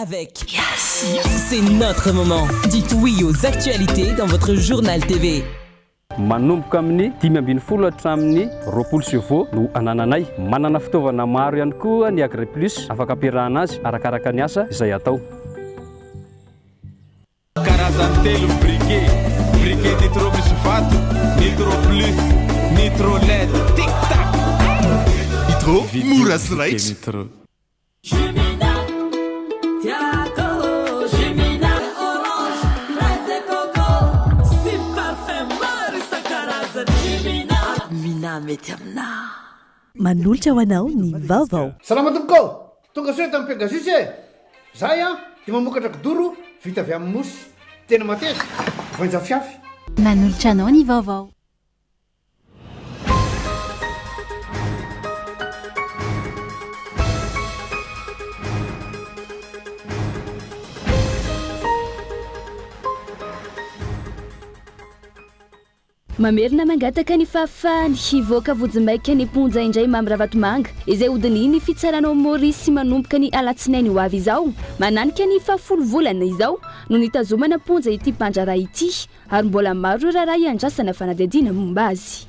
Avec Yes C'est notre moment. Dites oui aux actualités dans votre journal TV. Manomboka amin'ny 15 hatramin'ny 20 chevaux no anananay. Manana fitaovana maro ihany koa ny Agri Plus afaka ampiarahana azy arakaraka ny asa izay atao. Karazany telo ny briquet, briquet nitro misy vato, nitro plus, nitro led, tic tac! Nitro, mora sy raitra. Manolotra ho anao ny vaovao. Salama tompoko ô! Tonga soa eto amin'ny Pegasus e! Zahay an dia mamokatra kidoro vita avy amin'ny mousse. Tena mateza, voainjafiafy. Manolotra anao ny vaovao. Mamerina mangataka ny fahafahany hivoaka vonjimaika ny mponja indray Mamy Ravatomanga izay hodinihin'ny fitsarana ao Maurice manomboka ny alatsinainy ho avy izao. Mananika ny fahafolo volana izao no nitazomana am-ponja ity mpandraharaha ity ary mbola maro ireo raharaha iandrasana fanadihadiana momba azy.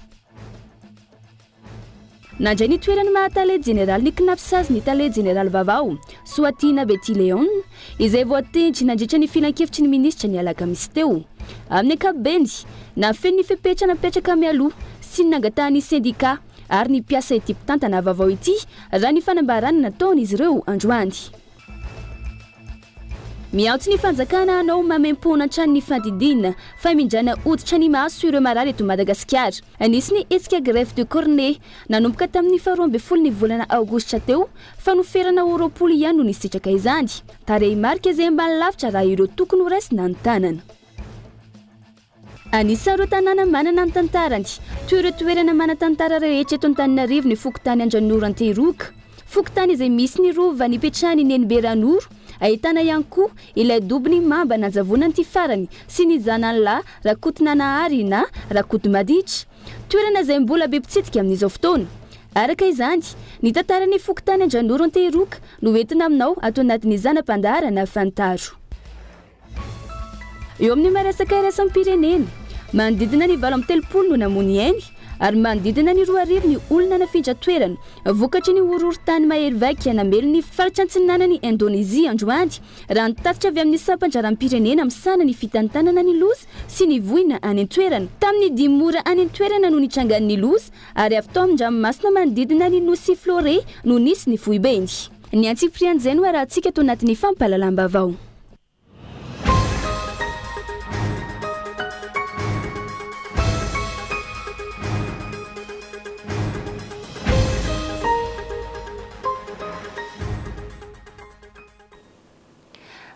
Nandray ny toerany maha tale jeneraly ny Cnaps azy ny tale jeneraly vaovao, Soatiana Betty Leon, izay voatendry nandritra ny filankevitry ny minisitra ny alakamisy teo. Amin'ny ankapobeny, nahafeno ny fepetra napetraka mialoha sy ny nangatahan'ny sendikà ary ny mpiasa ity mpitantana vaovao ity, raha ny fanambarana nataon'izy ireo androany. Miantso ny fanjakana hanao maimaimpoana hatrany ny fandidiana famindrana hoditra ny maso ireo marary eto Madagasikara. Nisy ny hetsika greffe de cornée nanomboka tamin'ny faharoa ambin'ny folo ny volana aogositra teo fa noferana ho 20 ihany no nisitraka izany. Tarehimarika izay ambany lavitra raha ireo tokony ho raisina an-tanana. Anisan'ireo tanàna manana ny tantarany, toy ireo toerana manan-tantara rehetra eto Antananarivo ny fokontany Andranoro Antehiroka. Fokontany izay misy ny rova nipetrahan'i Nenibe Ranoro, ahitana ihany koa ilay dobon'i Mamba nanjavonan'ity farany sy ny zanany lahy Rakotonanahary na Rakotomaditra. Toerana izay mbola be mpitsidika amin'izao fotoana. Araka izany, ny tantaran'ny fokontany Andranoro Antehiroka no entina aminao ato anatin'ny zana-pandaharana Fantaro. Eo amin'ny maha resaka iraisam-pirenena, manodidina ny 38 no namoy ny ainy ary manodidina ny 2000 ny olona nafindra toerana vokatry ny horohorontany mahery vaika namely ny faritra antsinanan'i Indonezia androany, raha ny tatitra avy amin'ny sampan-draharaham-pirenena misahana ny fitantanana ny loza sy ny voina any an-toerana. Tamin'ny dimy ora any an-toerana no nitrangan'ny loza ary avy tao amin-dranomasina manodidina ny nosy Flores no nisy ny foibeny. Ny antsipirian'izay no arahantsika ato anatin'ny fampahalalam-baovao.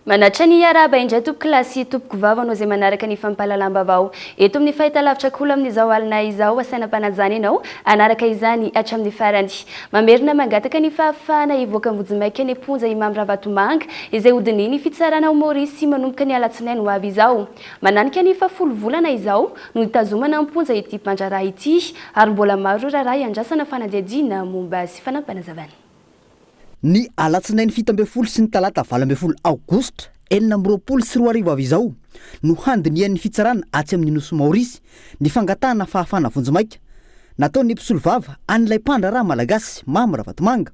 Manatra ny hiarahaba indray tompoko lahy sy tompoko vavy anao izay manaraka ny fampahalalam-baovao eto amin'ny fahitalavitra Kolo amin'izao alina izao. Asaina am-panajana ianao hanaraka izany hatramin'ny farany. Mamerina mangataka ny fahafahana hivoaka vonjimaika any am-ponja i Mamy Ravatomanga izay hodinihin'ny fitsarana ao Maorisy manomboka ny alatsinainy ho avy izao. Mananika ny fahafolo volana izao no nitazomana am-ponja ity mpandraharaha ity ary mbola maro ireo raharaha iandrasana fanadihadiana momba sy fanampinazavana. Ny alatsinainy 17 sy ny talata 18 aogositra 2026 avy izao no handinihan'ny fitsarana atsy amin'ny Nosy Maorisy ny fangatahana fahafahana vonjimaika nataon'ny mpisolovava an'ilay mpandraharaha malagasy Mamy Ravatomanga.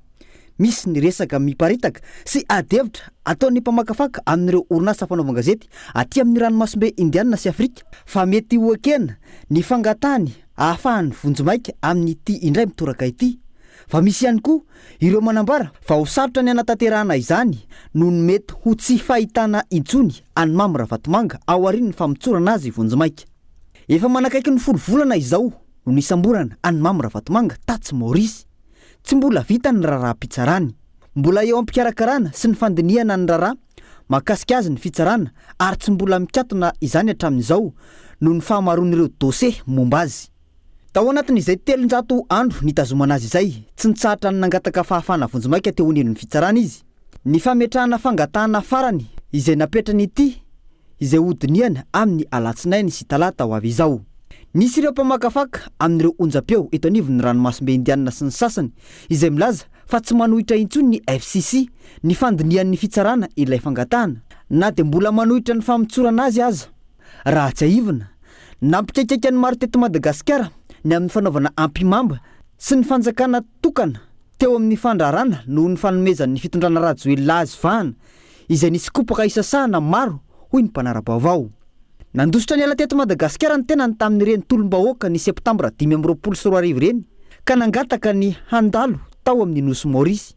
Misy ny resaka miparitaka sy adihevitra ataon'ny mpamakafaka amin'ireo orinasa fanaovan-gazety aty amin'ny ranomasimbe Indianina sy Afrika fa mety ho ekena ny fangatahany ahafahany vonjimaika amin'ity indray mitoraka ity. Fa misy ihany koa ireo manambara fa ho sarotra ny hanatanterahana izany noho ny mety ho tsy fahitana intsony an'i Mamy Ravatomanga aorian'ny famotsorana azy vonjimaika. Efa manakaiky ny folo volana izao no nisamborana an'i Mamy Ravatomanga tatsy Maorisy. Tsy mbola vita ny raharaham-pitsarany. Mbola eo am-pikarakarana sy ny fandinihana ny raharaha mahakasika azy ny fitsarana ary tsy mbola mikatona izany hatramin'izao noho ny fahamaroan'ireo dosie momba azy. Tao anatin'izay 300 andro nitazomana azy izay, tsy nitsahatra ny nangataka fahafahana vonjimaika teo anivon'ny fitsarana izy. Ny fametrahana fangatahana farany izay napetrany ity izay hodinihana amin'ny alatsinainy sy talata ho avy izao. Nisy ireo mpamakafaka amin'ireo onjam-peo eto anivon'ny ranomasimbe Indianina sy ny sasany izay milaza. fa tsy manohitra intsony ny FCC ny fandinihan'ny fitsarana ilay fangatahana, na dia mbola manohitra ny famotsorana azy aza. Raha tsiahivina, nampikaikaika ny maro teto Madagasikara ny amin'ny fanaovana ampihimamba sy ny fanjakana tokana teo amin'ny fandraharana noho ny fanomezan'ny fitondrana Rajoelina azy vahana izay nisy kopaka isasahana maro hoy ny mpanara-baovao. Nandositra niala teto Madagasikara ny tenany tamin'ireny tolom-bahoaka ny septambra 2025 ireny ka nangataka ny handalo tao amin'ny Nosy Maorisy.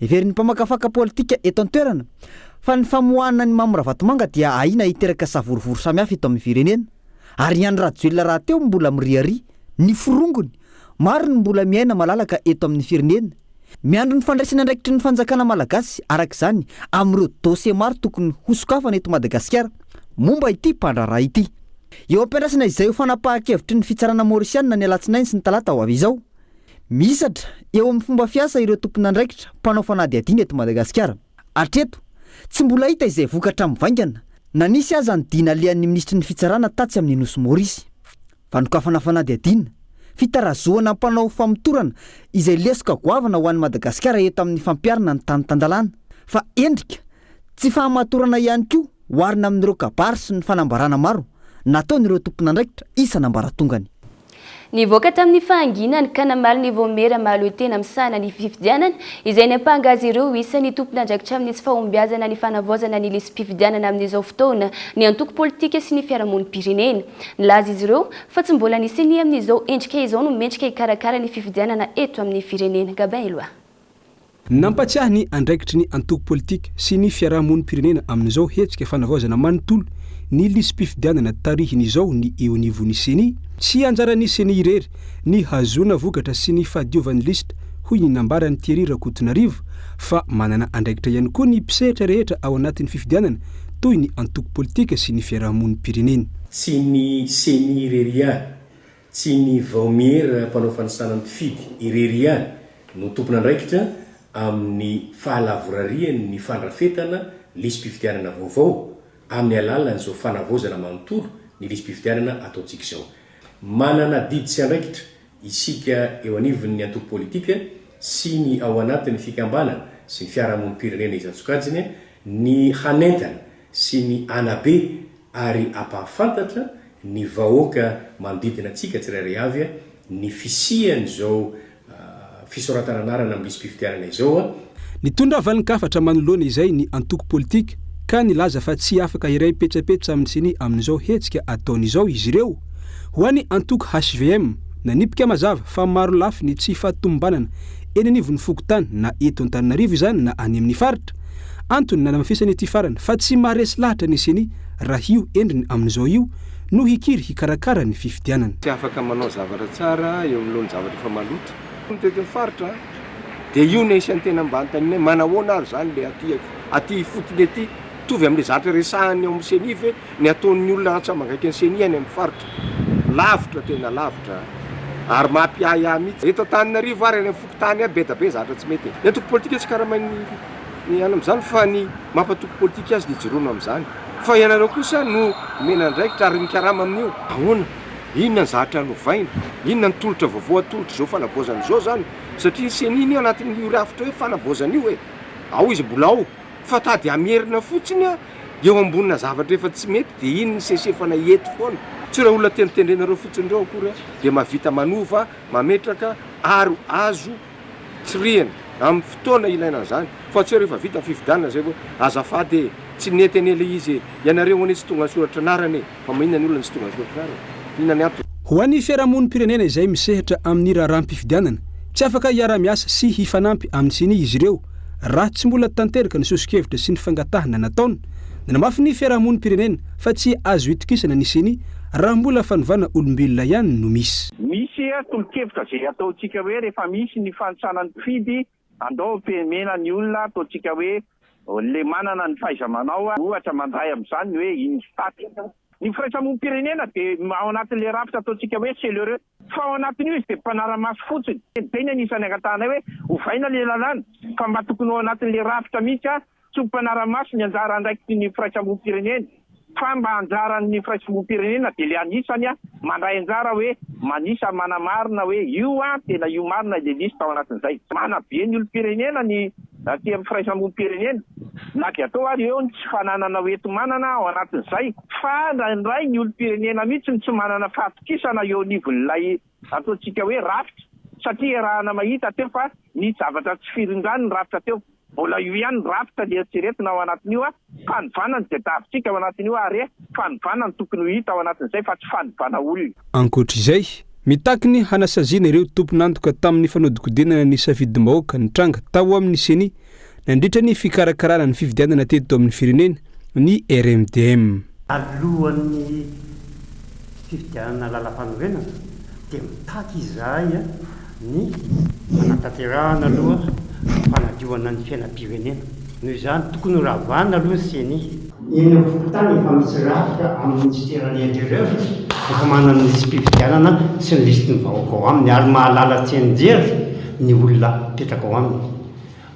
Heverin'ny mpamakafaka politika eto an-toerana fa ny famoahana an'i Mamy Ravatomanga dia ahiana hiteraka savorovoro samihafa eto amin'ny firenena ary i Andry Rajoelina rahateo mbola miriaria ny forongony maro ny mbola miaina malalaka eto amin'ny firenena. Miandry ny fandraisana andraikitry ny fanjakana malagasy araka izany amin'ireo dosie maro tokony hosokafana eto Madagasikara momba ity mpandraharaha ity. Eo am-piandrasana izay ho fanapahan-kevitry ny fitsarana maorisianina ny alatsinainy sy ny talata ho avy izao. Mihisatra eo amin'ny fomba fiasa ireo tompon'andraikitra mpanao fanadihadiana eto Madagasikara. Hatreto, tsy mbola hita izay vokatra mivaingana na nisy aza ny dia nalehan'ny minisitry ny fitsarana tatsy amin'ny Nosy Maorisy. Fanokafana fanadihadiana, fitarazohana mpanao famotorana izay lesoka goavana ho an'i Madagasikara eto amin'ny fampiharana ny tany tan-dalàna, fa endrika tsy fahamatorana ihany koa oharina amin'ireo kabary sy ny fanambarana maro nataon'ireo tompon'andraikitra isan'ambaratongany. Nivoaka tamin'ny fahanginany ka namaly ny Vaomiera Mahaleotena misahana ny fifidianana, izay niampanga azy ireo ho isan'ny tompon'andraikitra amin'ny tsy fahombiazana ny fanavaozana ny lisi-pifidianana amin'izao fotoana ny antoko politika sy ny fiarahamonim-pirenena. Nilaza izy ireo fa tsy mbola ny Ceni amin'izao endrika izao no mendrika hikarakara ny fifidianana eto amin'ny firenena. Gabin Eloi. Nampatsiahy ny andraikitry ny antoko politika sy ny fiarahamonim-pirenena amin'izao hetsika fanavaozana manontolo ny lisi-pifidianana tarihiny izao ny eo anivon'ny Ceni. Tsy anjaran'ny Ceni irery ny hahazoana vokatra sy ny fahadiovan'ny lisitra, hoy ny nambaran'i Thierry Rakotonarivo, fa manana andraikitra ihany koa ny mpisehatra rehetra ao anatin'ny fifidianana toy ny antoko politika sy ny fiarahamonim-pirenena. Tsy ny Ceni irery ihany Tsy ny vaomiera mpanao fanisana mpifidy irery ihany no tompon'andraikitra amin'ny fahalavorarian'ny fandrafetana lisi-pifidianana vaovao amin'ny alalan'izao fanavaozana manontolo ny lisi-pifidianana ataontsika izao. Manana adidy sy andraikitra isika eo anivon'ny antoko politika sy ny ao anatin'ny fikambanana sy ny fiarahamonim-pirenena isan-tsokajiny ny hanentana sy ny hanabe ary hampahafantatra ny vahoaka manodidina antsika tsirairay avy ny fisian'izao fisoratana anarana amin'ny lisi-pifidianana izao. Nitondra valin-kafatra manoloana izay ny antoko politika ka nilaza fa tsy afaka hiray petsapetsa amin'ny Ceni amin'izao hetsika ataony izao izy ireo. Ho an'ny antoko hvm, nanipika mazava fa maro lafy ny tsy fahatomombanana eny anivon'ny fokontany na eto Antananarivo izany na any amin'ny faritra. Antony nanamafisany ity farany fa tsy maharesy lahatra ny Ceni raha io endriny amin'izao io no hikiry hikarakara ny fifidianana. Tsy afaka manao zavatra tsara eo anoloan'ny zavatra efa maloto. Teto ny faritra dia io no isan'ny tena mba anontaniana hoe manahoana ary izany ilay aty aty ifotony aty? Mitovy amin'ilay zavatra resahiny ao amin'ny Ceni ve ny ataon'ny olona rantsamangaiky ny Ceni any amin'ny faritra? Lavitra tena lavitra ary mampiahiahy mihitsy. Eto Antananarivo ary any amin'ny fokontany any be dia be zavatra tsy mety e. Ny antoko politika tsy karamain'ny ny any amin'izany fa ny maha mpantoko politika azy ny ijoroana amin'izany. Fa ianareo kosa no omena andraikitra ary mikarama amin'io. Ahoana? Inona ny zavatra novaina? Inona ny tolotra vaovao atolotra izao fanavaozana izao izany? Satria ny Ceni anie anatin'io rafitra hoe fanavaozana io e! Ao izy mbola ao fa tady hamerina fotsiny eo ambonina zavatra efa tsy mety dia iny ny sesefana eto foana. Tsy ireo olona tendritendrenareo fotsiny ireo akory dia mahavita manova, mametraka ary azo tsirihina amin'ny fotoana ilaina an'izany fa tsy hoe rehefa vita ny fifidianana izay vao azafady e, tsy nety anie ilay izy e, ianareo anie tsy tonga nisoratra anarana e, fa maninona ny olona no tsy tonga nisoratra anarana? Inona ny antony? Ho an'ny fiarahamonim-pirenena izay misehatra amin'ny raharaham-pifidianana, tsy afaka hiara-miasa sy hifanampy amin'ny Ceni izy ireo raha tsy mbola tanteraka ny soso-kevitra sy ny fangatahana nataony. Nanamafy ny fiarahamonim-pirenena fa tsy azo itokisana ny Ceni raha mbola fanovana olombelona ihany no misy. Misy tolo-kevitra izay ataontsika hoe rehefa misy ny fanisana ny mpifidy, andao ampemena ny olona ataontsika hoe le manana ny fahaiza-manao, ohatra mandray amin'izany ny hoe INSTAT. Ny firaisamonim-pirenena dia ao anatin'ilay rafitra ataontsika hoe CLRE. Fa ao anatin'io izy dia mpanara-maso fotsiny. Izay ny anisan'ny angatahanay hoe ovaina ilay lalàna fa mba tokony ho ao anatin'ilay rafitra mihitsy tsy ho mpanara-maso ny anjara andraikitry ny firaisamonim-pirenena. Fa mba anjaran'ny firaisamonim-pirenena dia le anisany mandray anjara hoe manisa manamarina hoe io an tena io marina ilay liste ao anatin'izay. Manabe ny olom-pirenena ny aty amin'ny firaisamonim-pirenena na dia atao ary eo ny tsy fananana hoenti-manana ao anatin'izay fa indraindray ny olom-pirenena mihitsy no tsy manana fahatokisana eo anivon'ilay ataontsika hoe rafitra satria iarahana mahita teo fa nisy zavatra tsy firindrany ny rafitra teo. Mbola io ihany ny rafitra ny eritreretina ao anatin'io a, fanovana no tadiavintsika ao anatin'io ary fanovana no tokony ho hita ao anatin'izay fa tsy fanovana olona. Ankoatra izay, mitaky ny hanasaziana ireo tompon'antoka tamin'ny fanodikodinana ny safidim-bahoaka nitranga tao amin'ny Ceni nandritra ny fikarakarana ny fifidianana teto amin'ny firenena ny RMDM. Alohan'ny fifidianana lalampanorenana dia mitaky izahay ny fanatanterahana aloha ny fanadiovana ny fiainam-pirenena. Noho izany, tokony ho ravana aloha ny Ceni. Eny amin'ny fokontany efa misy rafitra amin'ny minisiteran'ny Intérieur efa manana ny lisi-pifidianana sy ny lisitry ny vahoaka ao aminy ary mahalala tsianjery ny olona mipetraka ao aminy.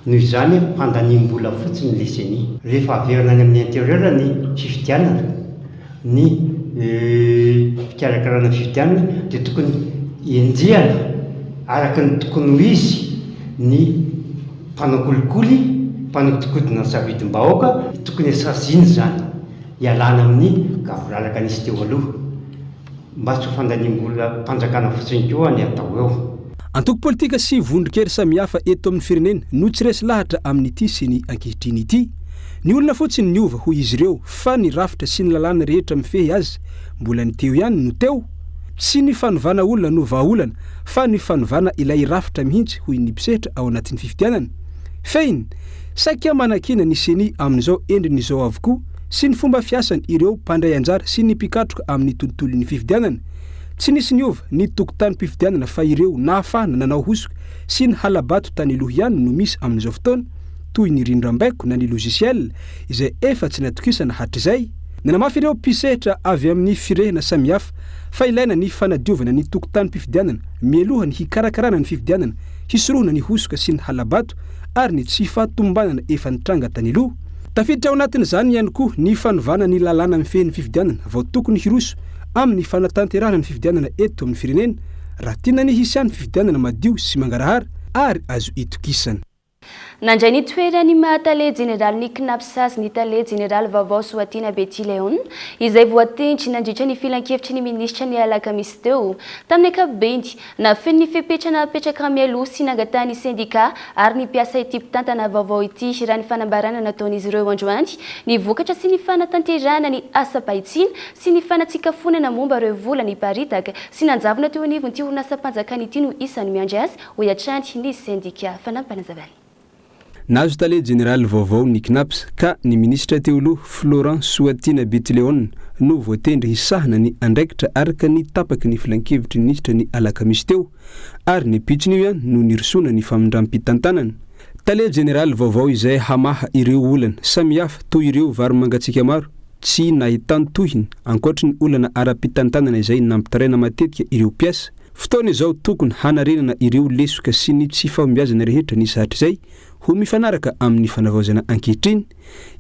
Noho izany, fandaniam-bola fotsiny ilay ceni. Rehefa averina any amin'ny intérieur ny fifidianana, ny fikarakarana ny fifidianana dia tokony enjehana araka ny tokony ho izy ny mpanao kolikoly, mpanodikodina ny safidim-bahoaka, tokony saziana izany hialana amin'ny gaboraraka nisy teo aloha. Mba tsy ho fandaniam-bolam-panjakana fotsiny koa ny atao eo. Antoko politika sy vondron-kery samihafa eto amin'ny firenena no tsy resy lahatra amin'ity ceni ankehitriny ity. Ny olona fotsiny niova, hoy izy ireo, fa ny rafitra sy ny lalàna rehetra mifehy azy mbola ny teo ihany no teo. Tsy ny fanovana olona no vahaolana fa ny fanovana ilay rafitra mihitsy, hoy ny mpisehatra ao anatin'ny fifidianana. Fehiny, saika manakiana ny ceni amin'izao endriny izao avokoa sy ny fomba fiasany ireo mpandray anjara sy ny mpikatroka amin'ny tontolon'ny fifidianana. Tsy nisy niova ny tokotanim-pifidianana fa ireo nahafahana nanao hosoka sy ny hala-bato tany aloha ihany no misy amin'izao fotoana, toy ny rindrambaiko na ny logiciel izay efa tsy natokisana hatrizay. Nanamafy ireo mpisehatra avy amin'ny firehana samihafa fa ilaina ny fanadiovana ny tokotanim-pifidianana mialoha ny hikarakarana ny fifidianana hisorohana ny hosoka sy ny hala-bato ary ny tsy fahatomombanana efa nitranga tany aloha. Tafiditra ao anatin'izany ihany koa ny fanovana ny lalàna mifehy ny fifidianana vao tokony hiroso amin'ny fanatanterahana ny fifidianana eto amin'ny firenena raha tiana ny hisian'ny fifidianana madio sy mangarahara ary azo itokisana. Nandray ny toeran'ny maha tale jeneralin'ny Cnaps ny tale jeneraly vaovao Soatiana Betty Leon izay voatendry nandritra ny filankevitry ny minisitra ny alakamisy teo. Tamin'ny ankapobeny, Nafeno ny fepetra napetraka mialoha sy nangatahan'ny sendika ary ny mpiasa ity mpitantana vaovao ity raha ny fanambarana nataon'izy ireo androany ny vokatra sy ny fanatanterahana ny asam-pahitsiana sy ny fanatsikafonana momba ireo vola niparitaka sy nanjavona teo anivon'ity orinasam-panjakana ity no isan'ny miandry azy, hoy hatrany ny sendika. Fanampinazavana. Nahazo tale jeneraly vaovao ny Cnaps ka ny minisitra teo aloha Florent Soatiana Betileon no voatendry hisahana ny andraikitra araka ny tapaky ny filankevitry ny minisitra ny alakamisy teo ary ny ampitson'io ihany no nirosoana ny famindram-pitantanana. Tale jeneraly vaovao izay hamaha ireo olana samihafa toy ireo vary mangatsiaka maro tsy nahitan-tohiny ankoatry ny olana ara-pitantanana izay nampitaraina matetika ireo mpiasa. Fotoana izao tokony hanarenana ireo lesoka sy ny tsy fahombiazana rehetra nisy hatrizay ho mifanaraka amin'ny fanavaozana ankehitriny.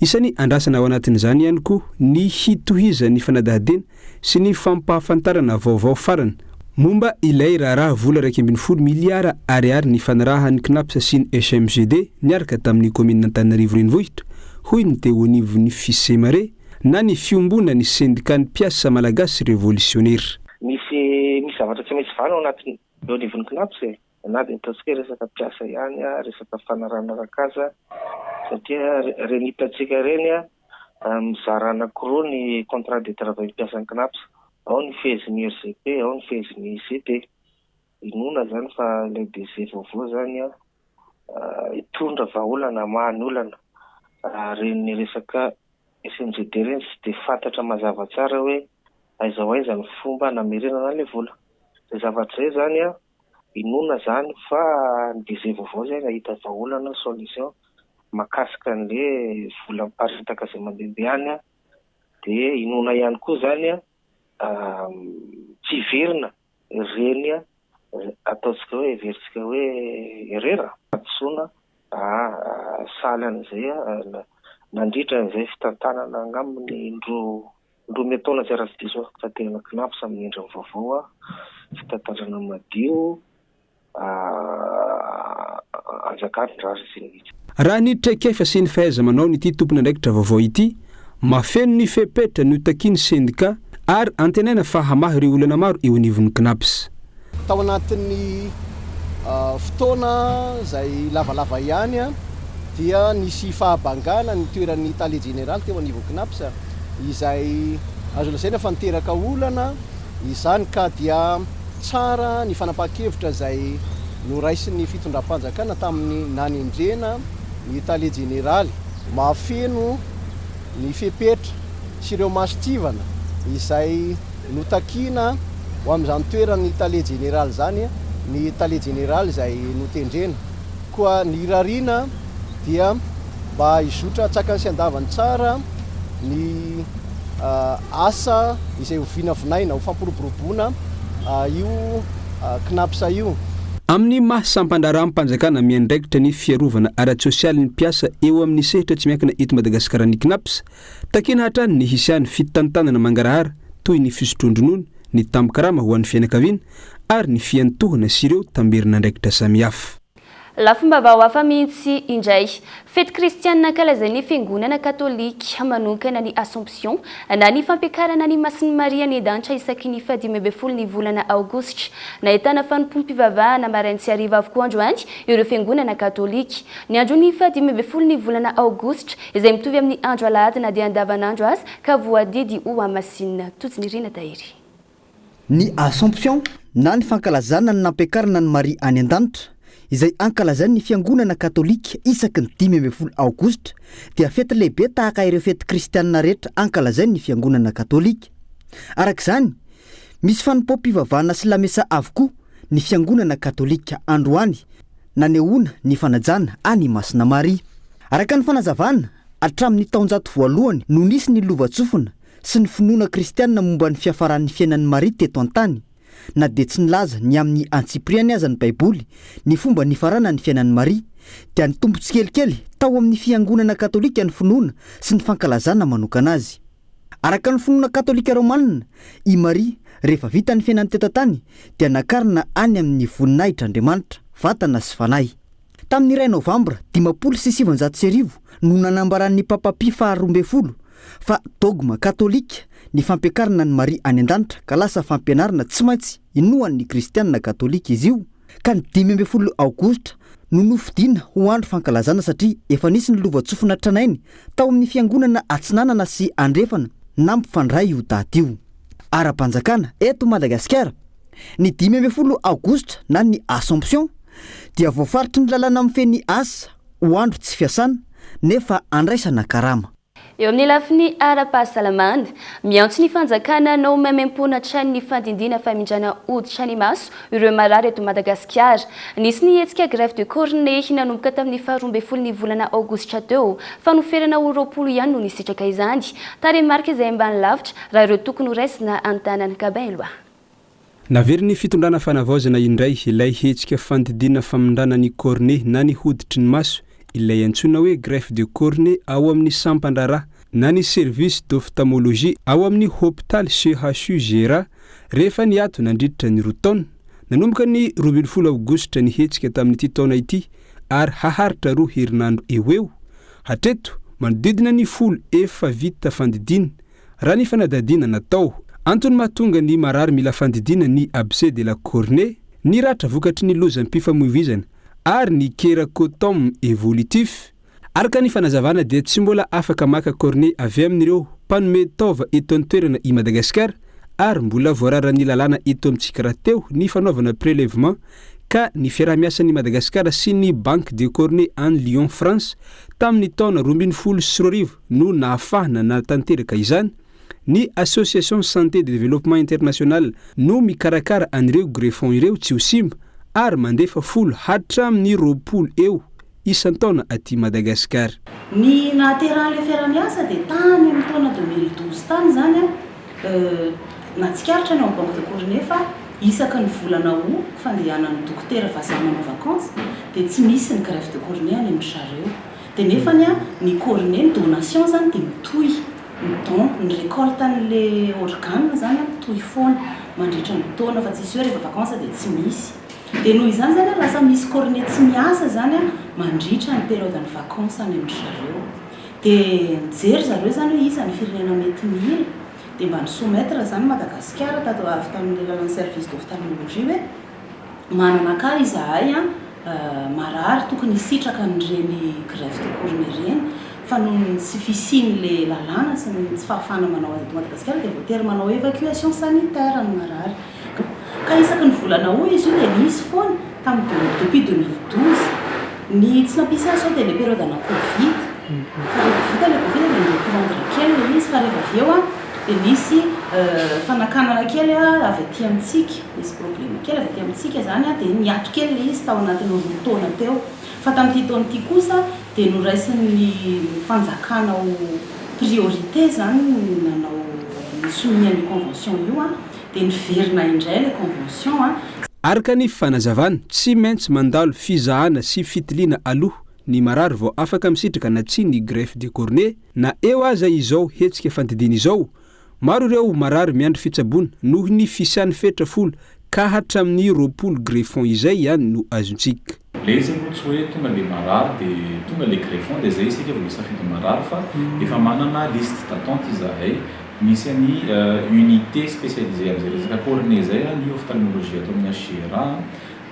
Isan'ny andrasana ao anatin'izany ihany koa ny hitohizan'ny fanadihadiana sy ny fampahafantarana vaovao farany momba ilay raharaha vola 11 miliara ariary nifanarahan'ny Cnaps sy ny SMGD niaraka tamin'ny kaominina Antananarivo Renivohitra, hoy ny teo anivon'ny Fisemare. na ny fiombonan'ny sendikan'ny mpiasa malagasy revolisionera. Misy misy zavatra tsy maintsy vahana ao anatin'ny eo anivon'ny Cnaps e! Na dia ataontsika hoe resaka mpiasa ihany, resaka fanarahana arak'asa satria ireny hitantsika ireny mizara anankiroa ny contrat de travail mpiasan'ny Cnaps, ao ny fehezin'ny RGP, ao ny fehezin'ny ICP. Inoana izany fa ilay DG vaovao izany hitondra vahaolana hamaha ny olana ary ny resaka SMGD ireny tsy dia fantatra mazava tsara hoe aiza ho aiza ny fomba namerenana an'ilay vola. Izay zavatra izay izany an, inoana izany fa ny DG vaovao izay hahita vahaolana, solution, mahakasika an'ilay vola miparitaka izay mandehandeha any an, dia inoana ihany koa izany an, tsy hiverina ireny ataontsika hoe heverintsika hoe erreur, hadisoana sahala an'izay nandritra an'izay fitantanana angamba ny indroa. Roa taona tsy raha tsy diso aho fa tena Cnaps amin'ny endriny vaovao, fitantanana madio, anjakany rariny sy ny hitsiny. Raha ny traikefa sy ny fahaiza-manaon'ity tompon'andraikitra vaovao ity, mahafeno ny fepetra notakian'ny sendika ary antenaina fa hamaha ireo olana maro eo anivon'ny Cnaps. Tao anatin'ny fotoana izay lavalava ihany dia nisy fahabangana ny toeran'ny tale jeneraly teo anivon'ny Cnaps izay azo lazaina fa niteraka olana izany ka dia tsara ny fanapahan-kevitra izay noraisin'ny fitondram-panjakana tamin'ny nanendrena ny tale jeneraly. Mahafeno ny fepetra sy ireo mason-tsivana izay notakiana ho amin'izany toeran'ny tale jeneraly izany ny tale jeneraly izay notendrena. Koa ny irariana dia mba hizotra an-tsakany sy an-davany tsara ny asa izay ho vinavinaina ho fampiroboroboana io Cnaps io. Amin'ny maha sampan-draharaham-panjakana miandraikitra ny fiarovana ara-tsosialin'ny mpiasa eo amin'ny sehatra tsy miankina eto Madagasikara ny Cnaps, takiana hatrany ny hisian'ny fitantanana mangarahara toy ny fisotroan-dronono, ny tambin-karama ho an'ny fianakaviana ary ny fiantohana sy ireo tamberin'andraikitra samihafa. Lafim-baovao hafa mihitsy indray. Fety kristianina ankalazain'ny Fiangonana Katolika manokana ny Assomption na ny fampiakarana an'i Masin'i Maria any an-danitra isaky ny fahadimy ambin'ny folo ny volana aogositra. Nahitana fanompoam-pivavahana marain-tsy hariva avokoa androany ireo Fiangonana Katolika. Ny andron'ny fahadimy ambin'ny folo ny volana aogositra, izay mitovy amin'ny andro alahady na dia andavanandro aza, ka voadidy ho hamasinina. Tojinirina Tahiry. Ny Assomption na ny fankalazana ny nampiakarana an'i Maria any an-danitra, izay ankalazain'ny Fiangonana Katolika isaky ny 15 Aogositra, dia fety lehibe tahaka ireo fety kristianina rehetra ankalazain'ny Fiangonana Katolika. Araka izany, misy fanompoam-pivavahana sy lamesa avokoa ny Fiangonana Katolika androany nanehoana ny fanajana an'i Masina Maria. Araka ny fanazavana, hatramin'ny taonjato voalohany no nisy ny lovantsofina sy ny finoana kristianina momba ny fiafaran'ny fiainan'i Maria teto an-tany. Na dia tsy nilaza ny amin'ny antsipiriany aza ny Baiboly ny fomba nifaranan'ny fiainan'i Maria, dia nitombo tsikelikely tao amin'ny Fiangonana Katolika ny finoana sy ny fankalazana manokana azy. Araka ny finoana katolika romanina, i Maria, rehefa vita ny fiainany teto an-tany, dia nakarina any amin'ny voninahitr'Andriamanitra, vatana sy fanahy. Tamin'ny iray Novambra 1950 no nanambaran'ny Papa Pie faha 12 fa dogma katolika ny fampiakarana an'i Maria any an-danitra ka lasa fampianarana tsy maintsy inoan'ny kristianina katolika izy io ka ny 15 Aogositra no nofidina ho andro fankalazana satria efa nisy ny lovantsofina tranainy tao amin'ny fiangonana atsinanana sy andrefana nampifandray io daty io. Ara-panjakana eto Madagasikara. Ny 15 aogositra na ny Assomption dia voafaritry ny lalàna mifehy ny asa ho andro tsy fiasana nefa andraisana karama. Eo amin'ny lafiny ara-pahasalamana, miantso ny fanjakana hanao maimaimpoana hatrany ny fandindiana famindrana hoditra ny maso ireo marary eto Madagasikara. Nisy ny hetsika greffe de cornée nanomboka tamin'ny faha 12 ny volana aogositra teo. Fanoferana ho 20 ihany no nisitraka izany. Tarehimarika izay ambany lavitra raha ireo tokony ho raisina an-tanana. Gabin Eloi. Naverin'ny fitondrana fanavaozana indray ilay hetsika fandidiana famindrana ny cornée na ny hoditry ny maso, ilay antsoina hoe greffe de cornée ao amin'ny sampan-draharaha na ny service d'ophtalmologie ao amin'ny hopitaly CHU Hjra rehefa niato nandritra ny roa taona. Nanomboka ny 12 aogositra ny hetsika tamin'ity taona ity ary haharitra roa herinandro eo ho eo. Hatreto, manodidina ny 10 efa vita fandidiana Raha ny fanadihadiana natao, antony mahatonga ny marary mila fandidiana ny abcès de la cornée, ny ratra vokatry ny lozam-pifamoivoizana ary ny kérakotome évolutif. Araka ny fanazavana dia tsy mbola afaka maka cornée avy amin'ireo mpanome taova eto an-toerana i Madagasikara ary mbola voararan'ny lalàna eto amintsika rahateo ny fanaovana prélèvement ka ny fiaraha-miasan'i Madagasikara sy ny Banque de Cornée any Lyon France tamin'ny taona 2012 no nahafahana nahatanteraka izany, ny Association Santé de Développement International no mikarakara an'ireo greffons ireo tsy ho simba ary mandefa 10 hatramin'ny 20 eo isan-taona aty Madagasikara. Ny nahaterahan'ilay fiaraha-miasa dia tany amin'ny taona 2012 tany izany an, nahatsikaritra ny ao amin'ny Banque de Cornée fa isaky ny volana août fandehanan'ny dokotera vazaha manao vacances dia tsy misy ny greffe de cornée any amin-dry zareo. Dia nefany an, ny cornée, ny donation izany dia mitohy. Ny don, ny récolte an'le organe zany an mitohy foana mandritra ny taona fa tsisy hoe rehefa vacances dia tsy misy. Dia noho izany zany an lasa misy cornée tsy miasa zany an mandritra ny période ny vacances any amin-dry zareo. Dia nijery zareo zany hoe iza ny firenena mety mila dia mba ni-soumettre zany Madagasikara tato avy tamin'ny alalan'ny service d'ophtalmologie hoe Manana cas izahay an, marary tokony hisitraka an'ireny greffe de cornée ireny fa noho ny tsy fisian'ilay lalàna sy ny tsy fahafahana manao azy eto Madagasikara dia voatery manao évacuation sanitaire ny marary. Ka isaky ny volana août izy io dia nisy foana tamin'ny depuis 2012. Ny tsy nampisy azy izao dia ilay période ana covid, fa rehefa vita ilay covid dia ni-reprendre kely ilay izy fa rehefa avy eo an dia nisy fanakanana kely avy aty amintsika, nisy problème kely avy aty amintsika izany an, dia niato kely ilay izy tao anatin'ny roa taona teo. Fa tamin'ity taona ity kosa dia noraisin'ny fanjakana ho priorité izany ny nanao ny sonia an'io convention io an, dia niverina indray ilay convention an. Araka ny fanazavana, tsy maintsy mandalo fizahana sy fitiliana aloha ny marary vao afaka misitraka na tsia ny greffe de cornée, na eo aza izao hetsika fandidiana izao. Maro ireo marary miandry fitsaboana noho ny fisian'ny fetra folo ka hatramin'ny 20 greffons izay ihany no azontsika. Le izy aloha tsy hoe tonga le marary de tonga le greffon de zay isika vao hisafidy marary fa efa manana liste d'attente izahay, misy any unité spécialisée amzay resaka cornée zay ny ophtalmologie ato amin'ny HJRA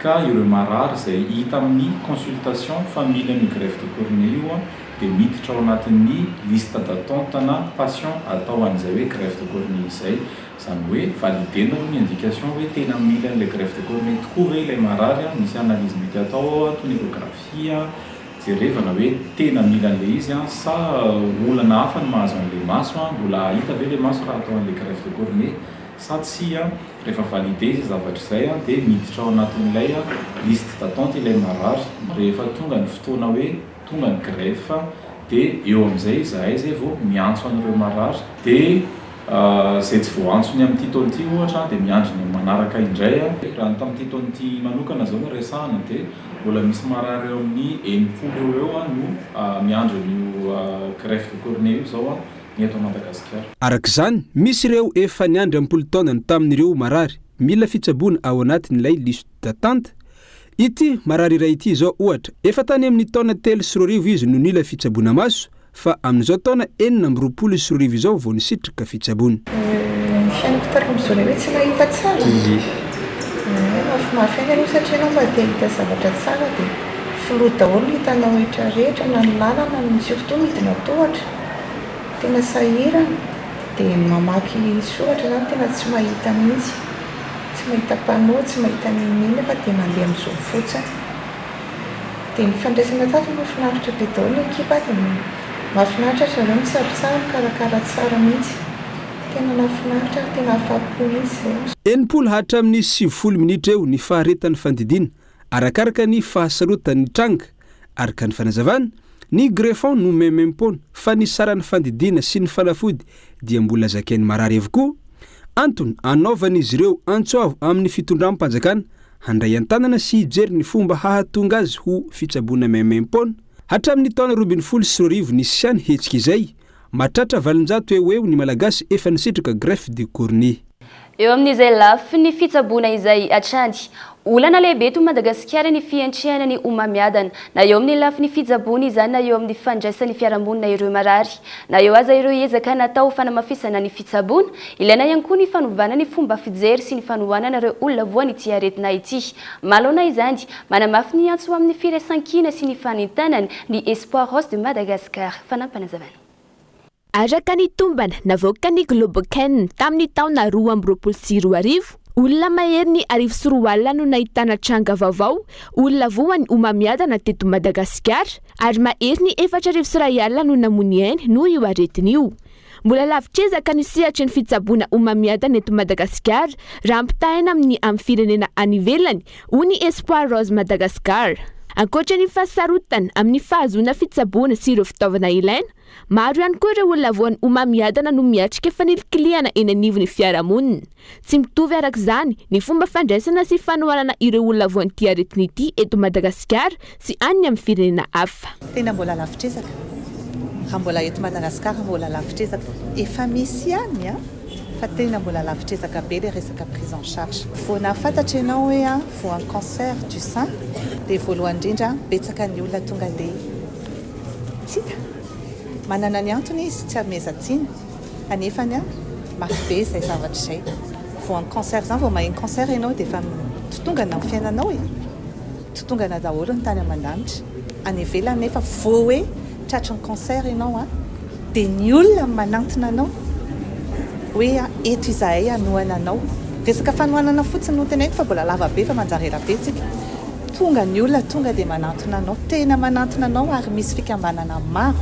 ka ireo marary zay hita amin'ny consultation fa mila an'io greffe de cornée io dia miditra ao anatin'ny liste d'attente na patient atao an'izay hoe greffe de cornée izay. Izany hoe valider-na aloha ny indication hoe tena mila an'ilay greffe de cornée tokoa ve ilay marary, misy analyse mety atao ao toy ny échographie, jerevana hoe tena mila an'ilay izy sa olana hafa no mahazo an'ilay maso, mbola hahita ve ilay maso raha atao an'ilay greffe de cornée sa tsia. Rehefa valider izay zavatra izay dia miditra ao anatin'ilay liste d'attente ilay marary. Rehefa tonga ny fotoana hoe Tonga ny greffe dia eo amin'izay izahay izay vao miantso an'ireo marary dia izay tsy voaantso ny amin'ity taona ity ohatra dia miandry ny amin'ny manaraka indray. Raha ny tamin'ity taona ity manokana izao no resahana dia mbola misy marary eo amin'ny 60 eo ho eo no miandry an'io greffe de cornée io izao ny eto Madagasikara. Araka izany, misy ireo efa niandry am-polo taonany tamin'ireo marary mila fitsaboana ao anatin'ilay liste d'attente Ity marary iray ity izao ohatra, efa tany amin'ny taona 2003 izy no nila fitsaboana maso, fa amin'izao taona 2026 izao vao nisitraka fitsaboana. Ny fiainako taloha amin'izao ilay hoe tsy nahita tsara? Ie. Ee, mafimafy ihany aloha satria ianao mba te hahita zavatra tsara dia flou daholo ny hitanao rehetra rehetra na ny lalana no surtout midina tohatra, tena sahirana, dia ny mamaky soratra izany tena tsy mahita mihitsy. Tsy mahita panneau, tsy mahita n'inon'inona fa dia mandeha amin'izao fotsiny. Dia ny fandraisana tato mahafinaritra be daholo ny ekipa dia mahafinaritra ry zareo mitsabo tsara, mikarakara tsara mihitsy. Tena nahafinaritra ary tena afapo mihitsy izay. 60 hatramin'ny 90 minitra eo ny faharetan'ny fandidiana, arakaraka ny fahasarotan'ny tranga. Araka ny fanazavana, ny greffon no maimaimpoana fa ny saran'ny fandidiana sy ny fanafody dia mbola zakain'ny marary avokoa. Antony anaovan'izy ireo antso avo amin'ny fitondram-panjakana handray an-tanana sy hijery ny fomba hahatonga azy ho fitsaboana maimaimpoana. Hatramin'ny taona 2012 nisiany hetsika izay, mahatratra 800 eo ho eo ny Malagasy efa nisitraka greffe de cornée. Eo amin'izay lafiny fitsaboana izay hatrany. Olana lehibe eto Madagasikara ny fiantrehana ny homamiadana, na eo amin'ny lafiny fitsaboana izany na eo amin'ny fandraisan'ny fiarahamonina ireo marary. Na eo aza ireo ezaka natao ho fanamafisana ny fitsaboana, ilaina ihany koa ny fanovana ny fomba fijery sy ny fanohanana ireo olona voan'ity aretina ity. Manoloana izany, manamafy ny antso ho amin'ny firaisankina sy ny fanentanana ny Espoir Rose de Madagascar. Fanampinazavana. Araka ny tombana navoakan'ny Globocan tamin'ny taona 2022, olona maherin'ny 2001 no nahitana tranga vaovao olona voan'ny homamiadana teto Madagasikara ary maherin'ny 4001 no namoy ny ainy noho io aretina io. Mbola lavitr'ezaka ny sehatry ny fitsaboana homamiadana eto Madagasikara raha ampitahaina amin'ny amin'ny firenena any ivelany, hoy ny Espoir Rose Madagascar. Ankoatra ny fahasarotana amin'ny fahazoana fitsaboana sy ireo fitaovana ilaina, Maro ihany koa ireo olona voan'ny homamiadana no miatrika fanilikilihana eny anivon'ny fiarahamonina. Tsy mitovy araka izany ny fomba fandraisana sy fanohanana ireo olona voan'ity aretina ity eto Madagasikara sy any amin'ny firenena hafa. Tena mbola lavitr'ezaka. Raha mbola eto Madagasikara mbola lavitr'ezaka. Efa misy ihany an, fa tena mbola lavitr'ezaka be ilay resaka prise en charge. Vao nahafantatra ianao hoe voan'ny cancer du sein dia voalohany indrindra betsaka ny olona tonga dia tsy hita. Manana ny antony izy, tsy anomezan-tsiny. Anefany an, mafy be izay zavatra izay. Voan'ny cancer izany, vao maheno cancer ianao dia efa mitotongana ny fiainanao e. Mitotongana daholo ny tany aman-danitra. Any ivelany nefa vao hoe tratry ny cancer ianao an, dia ny olona no manantona anao hoe eto izahay hanohana anao. Resaka fanohanana fotsiny no teneniko fa mbola lava be fa manjary ela be tsika. Tonga ny olona tonga dia manantona anao, tena manantona anao ary misy fikambanana maro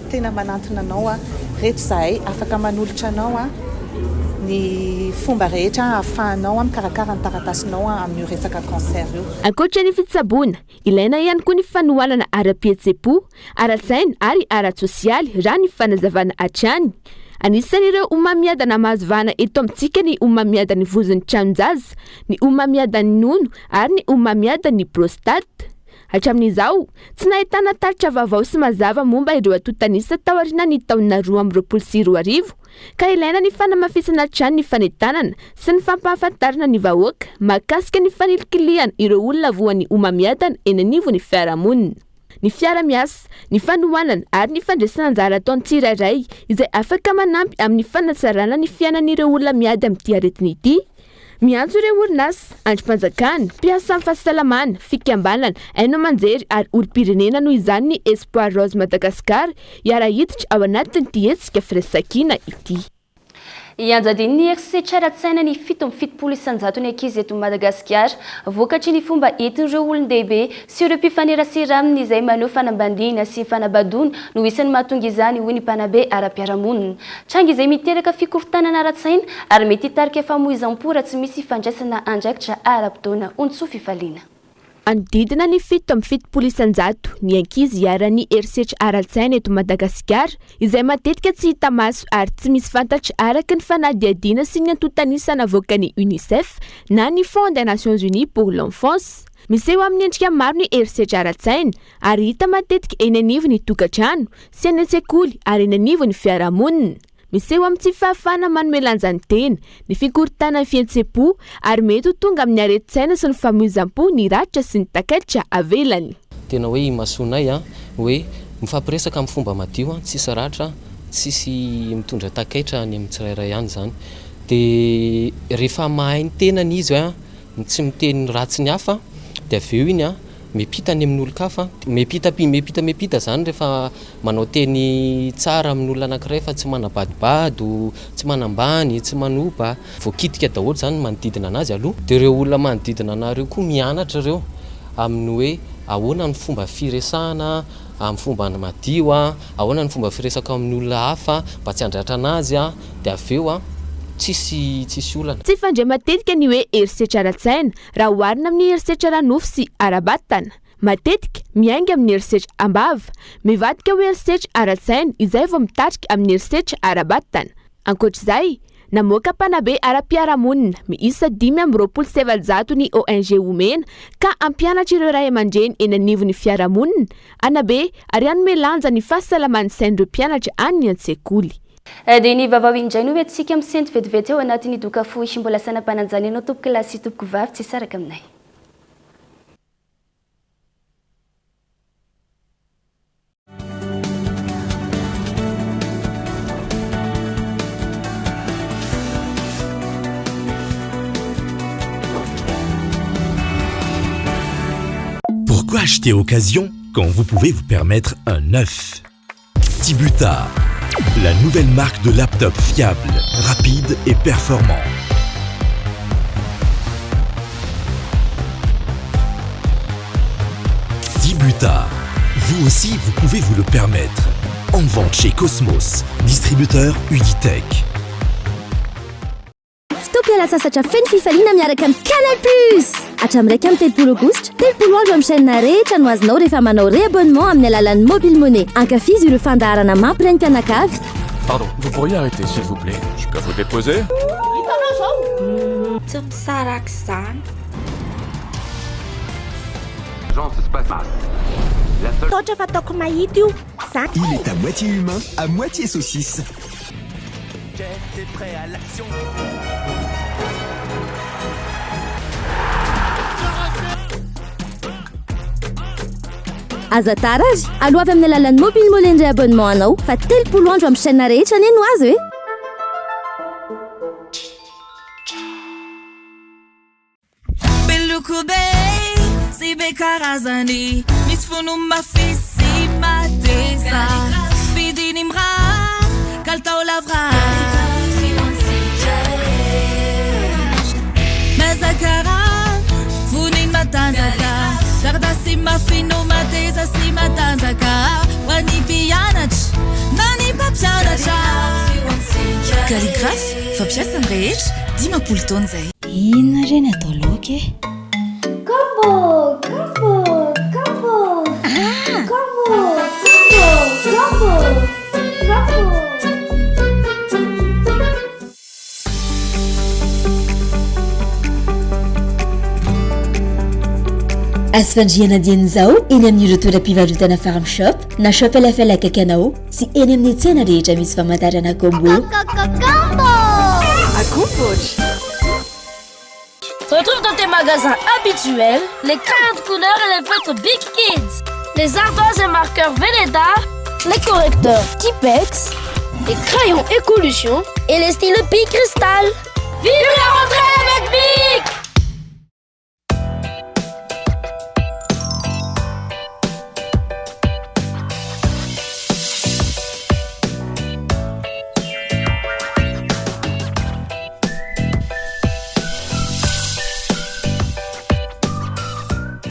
tena manantona anao a, reto izahay afaka manolotra anao a ny fomba rehetra ahafahanao mikarakara ny taratasinao amin'io resaka cancer io. Ankoatra ny fitsaboana, ilaina ihany koa ny fanohanana ara-pihetseham-po, ara-tsaina ary ara-tsosialy raha ny fanazavana hatrany. Anisan'ireo homamiadana mahazo vahana eto amintsika ny homamiadan'ny vozon'ny tranon-jaza, ny homamiadan'ny nono ary ny homamiadan'ny prostate. Hatramin'izao, tsy nahitana tatitra vaovao sy mazava momba ireo antontan'isa taorian'ny taona 2022, ka ilaina ny fanamafisana hatrany ny fanentanana sy ny fampahafantarana ny vahoaka mahakasika ny fanilikilihana ireo olona voan'ny homamiadana eny anivon'ny fiarahamonina. Ny fiara-miasa, ny fanohanana ary ny fandraisana anjara ataon'ny tsirairay izay afaka manampy amin'ny fanatsarana ny fiainan'ireo olona miady amin'ity aretina ity. Miantso ireo orinasa, andrim-panjakana, mpiasan'ny fahasalamana, fikambanana, haino aman-jery ary olom-pirenena noho izany ny Espoir Rose Madagascar hiara-hiditra ao anatin'ity hetsika firaisankina ity. Ianjadian'ny herisetra ara-tsaina ny 77 isan-jaton'ny ankizy eto Madagasikara, vokatry ny fomba entin'ireo olon-dehibe sy ireo mpifanerasera aminy izay maneho fanambaniana sy fanabadoana no isan'ny mahatonga izany, hoy ny mpanabe ara-piarahamonina. Tranga izay miteraka fikorontanana ara-tsaina ary mety hitarika famoizam-po raha tsy misy fandraisana andraikitra ara-potoana. Ontsoa Fifaliana. Manodidina ny 77% ny ankizy iharan'ny herisetra ara-tsaina eto Madagasikara, izay matetika tsy hita maso ary tsy misy fantatra araka ny fanadihadiana sy ny antontan'isa navoakan'ny Unicef na ny Fonds des Nations Unies pour l'Enfance. Miseho amin'ny endrika maro ny herisetra ara-tsaina ary hita matetika eny anivon'ny tokantrano sy any an-tsekoly ary eny anivon'ny fiarahamonina. Miseho amin'ny tsy fahafahana manome lanja ny tena, ny fikorontanan'ny fihetseham-po, ary mety ho tonga amin'ny aretin-tsaina sy ny famoizam-po ny ratra sy ny takaitra avelany. Tena hoe imasoanay an, hoe mifampiresaka amin'ny fomba madio an, tsisy ratra, tsisy mitondra takaitra any amin'ny tsirairay any izany. Dia rehefa mahay ny tenany izy an, tsy miteny ratsy ny hafa, dia avy eo iny an, Miampita any amin'olon-kafa, miampita miampita miampita izany rehefa manao teny tsara amin'olona anankiray fa tsy manabadobado, tsy manambany, tsy manopa. Voakitika daholo izany ny manodidina an'azy aloha. Dia ireo olona manodidina anà ireo koa mianatra ireo amin'ny hoe ahoana ny fomba firesahana amin'ny fomba madio, ahoana ny fomba firesaka amin'ny olona hafa mba tsy handratra an'azy, dia avy eo tsisy tsisy olana. Tsy fandre matetika ny hoe herisetra ara-tsaina Raha oharina amin'ny herisetra ara-nofo sy ara-batana, matetika miainga amin'ny herisetra am-bava, mivadika ho herisetra ara-tsaina izay vao mitarika amin'ny herisetra ara-batana. Ankoatra izay, namoaka mpanabe ara-piarahamonina miisa 425 ny ONG Omena ka hampianatra ireo ray aman-dreny eny anivon'ny fiarahamonina, hanabe ary hanome lanja ny fahasalaman'ny sain'ireo mpianatra any an-tsekoly. Dia ny vaovao indray no entintsika misento vetivety ao anatin'ny doka fohy. Mbola sainam-panajana ianao tompokolahy sy tompokovavy tsy hisaraka aminay. Pourquoi acheter occasion quand vous pouvez vous permettre un neuf Tibuta, la nouvelle marque de laptop fiable, rapide et performant. Tibuta, vous aussi vous pouvez vous le permettre. En vente chez Cosmos, distributeur Uditech. Fotoam-pialan-tsasatra feno fifaliana miaraka amin'ny Canal Plus! Hatramin'ny 31 Aogositra, 30 andro amin'ny chaîne rehetra no azonao rehefa manao réabonnement amin'ny alalan'ny Mobile Money. Ankafizo ireo fandaharana mampiray ny mpianakavy. Pardon, vous pourriez arrêter s'il vous plaît? Je peux vous déposer? Hitanao zao? Tsy misaraka izany. Agence Espace. Taotra fa ataoko mahita io. Za. Il est à moitié humain, à moitié saucisse. Jeff est prêt à l'action. Aza tara ary, aloavy amin'ny alalan'ny mobile money ny abonnement anao fa 30 andro amin'ny chaîne rehetra anie no azo e! Be loko be sy be karazany, misy fono mafy sy mateza, vidiny mirary, kalitao lavorary. Mazaka rano, voniny matanjaka, taratasy mafy no mateza sy matanjaka, ho an'ny mpianatra na ny mpampianatra. Calligraphe, fampiasa ny rehetra, 50 taona izay. Inona re ny atao laoka e? Combo, combo, combo. Ah! Combo, combo, combo, combo. Azo fandrihana dieny izao eny amin'ireo toeram-pivarotana Farm Shop na Shop LFL akaiky anao sy eny amin'ny tsena rehetra misy famantarana Combo. Retrouve dans tes magasins habituels les crayons de couleur et les feutres Big Kids, les ardoises et marqueurs Velleda, les correcteurs Tipex, les crayons Écolution et les stylos Big Crystal. Vive la rentrée avec Big!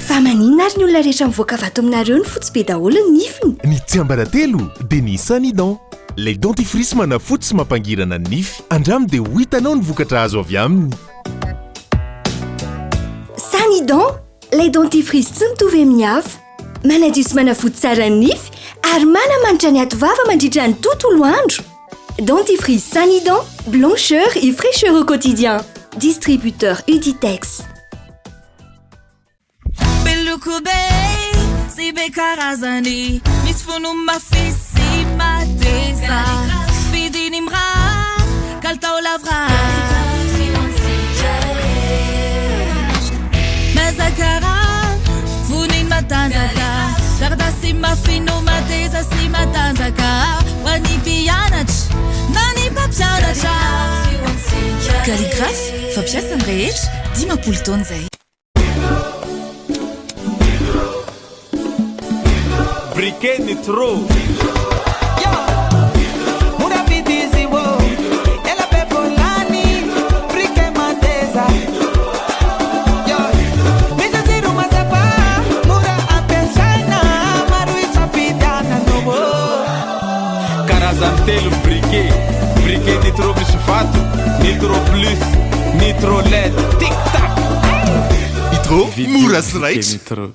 Fa maninona ary ny olona rehetra mivoaka avy ato aminareo no fotsy be daholo ny nifiny? Ny tsiambaratelo dia ny Sanident, ilay dentifrice manafotsy sy mampangirana ny nify. Andramo dia ho hitanao ny vokatra azo avy aminy. Sanident, ilay dentifrice tsy mitovy amin'ny hafa. Manadio sy manafotsy tsara ny nify ary manamanitra ny ato-vava mandritra ny tontolo andro. Dentifrice Sanident, blancheur et fraîcheur au quotidien. Distributeur Uditex. Be loko be sy be karazany, misy fono mafy sy mateza, vidiny mirary, kalitao lavorary. Mazaka rano, voniny matanjaka, taratasy mafy no mateza sy matanjaka, ho an'ny mpianatra na ny mpampianatra. Calligraphe, fampiasa ny rehetra, 50 taona izay. Briquet nitro. Karazany telo ny briquet, briquet nitro misy vato, nitro plus, nitro led, tic tac. Nitro, mora sy raitra.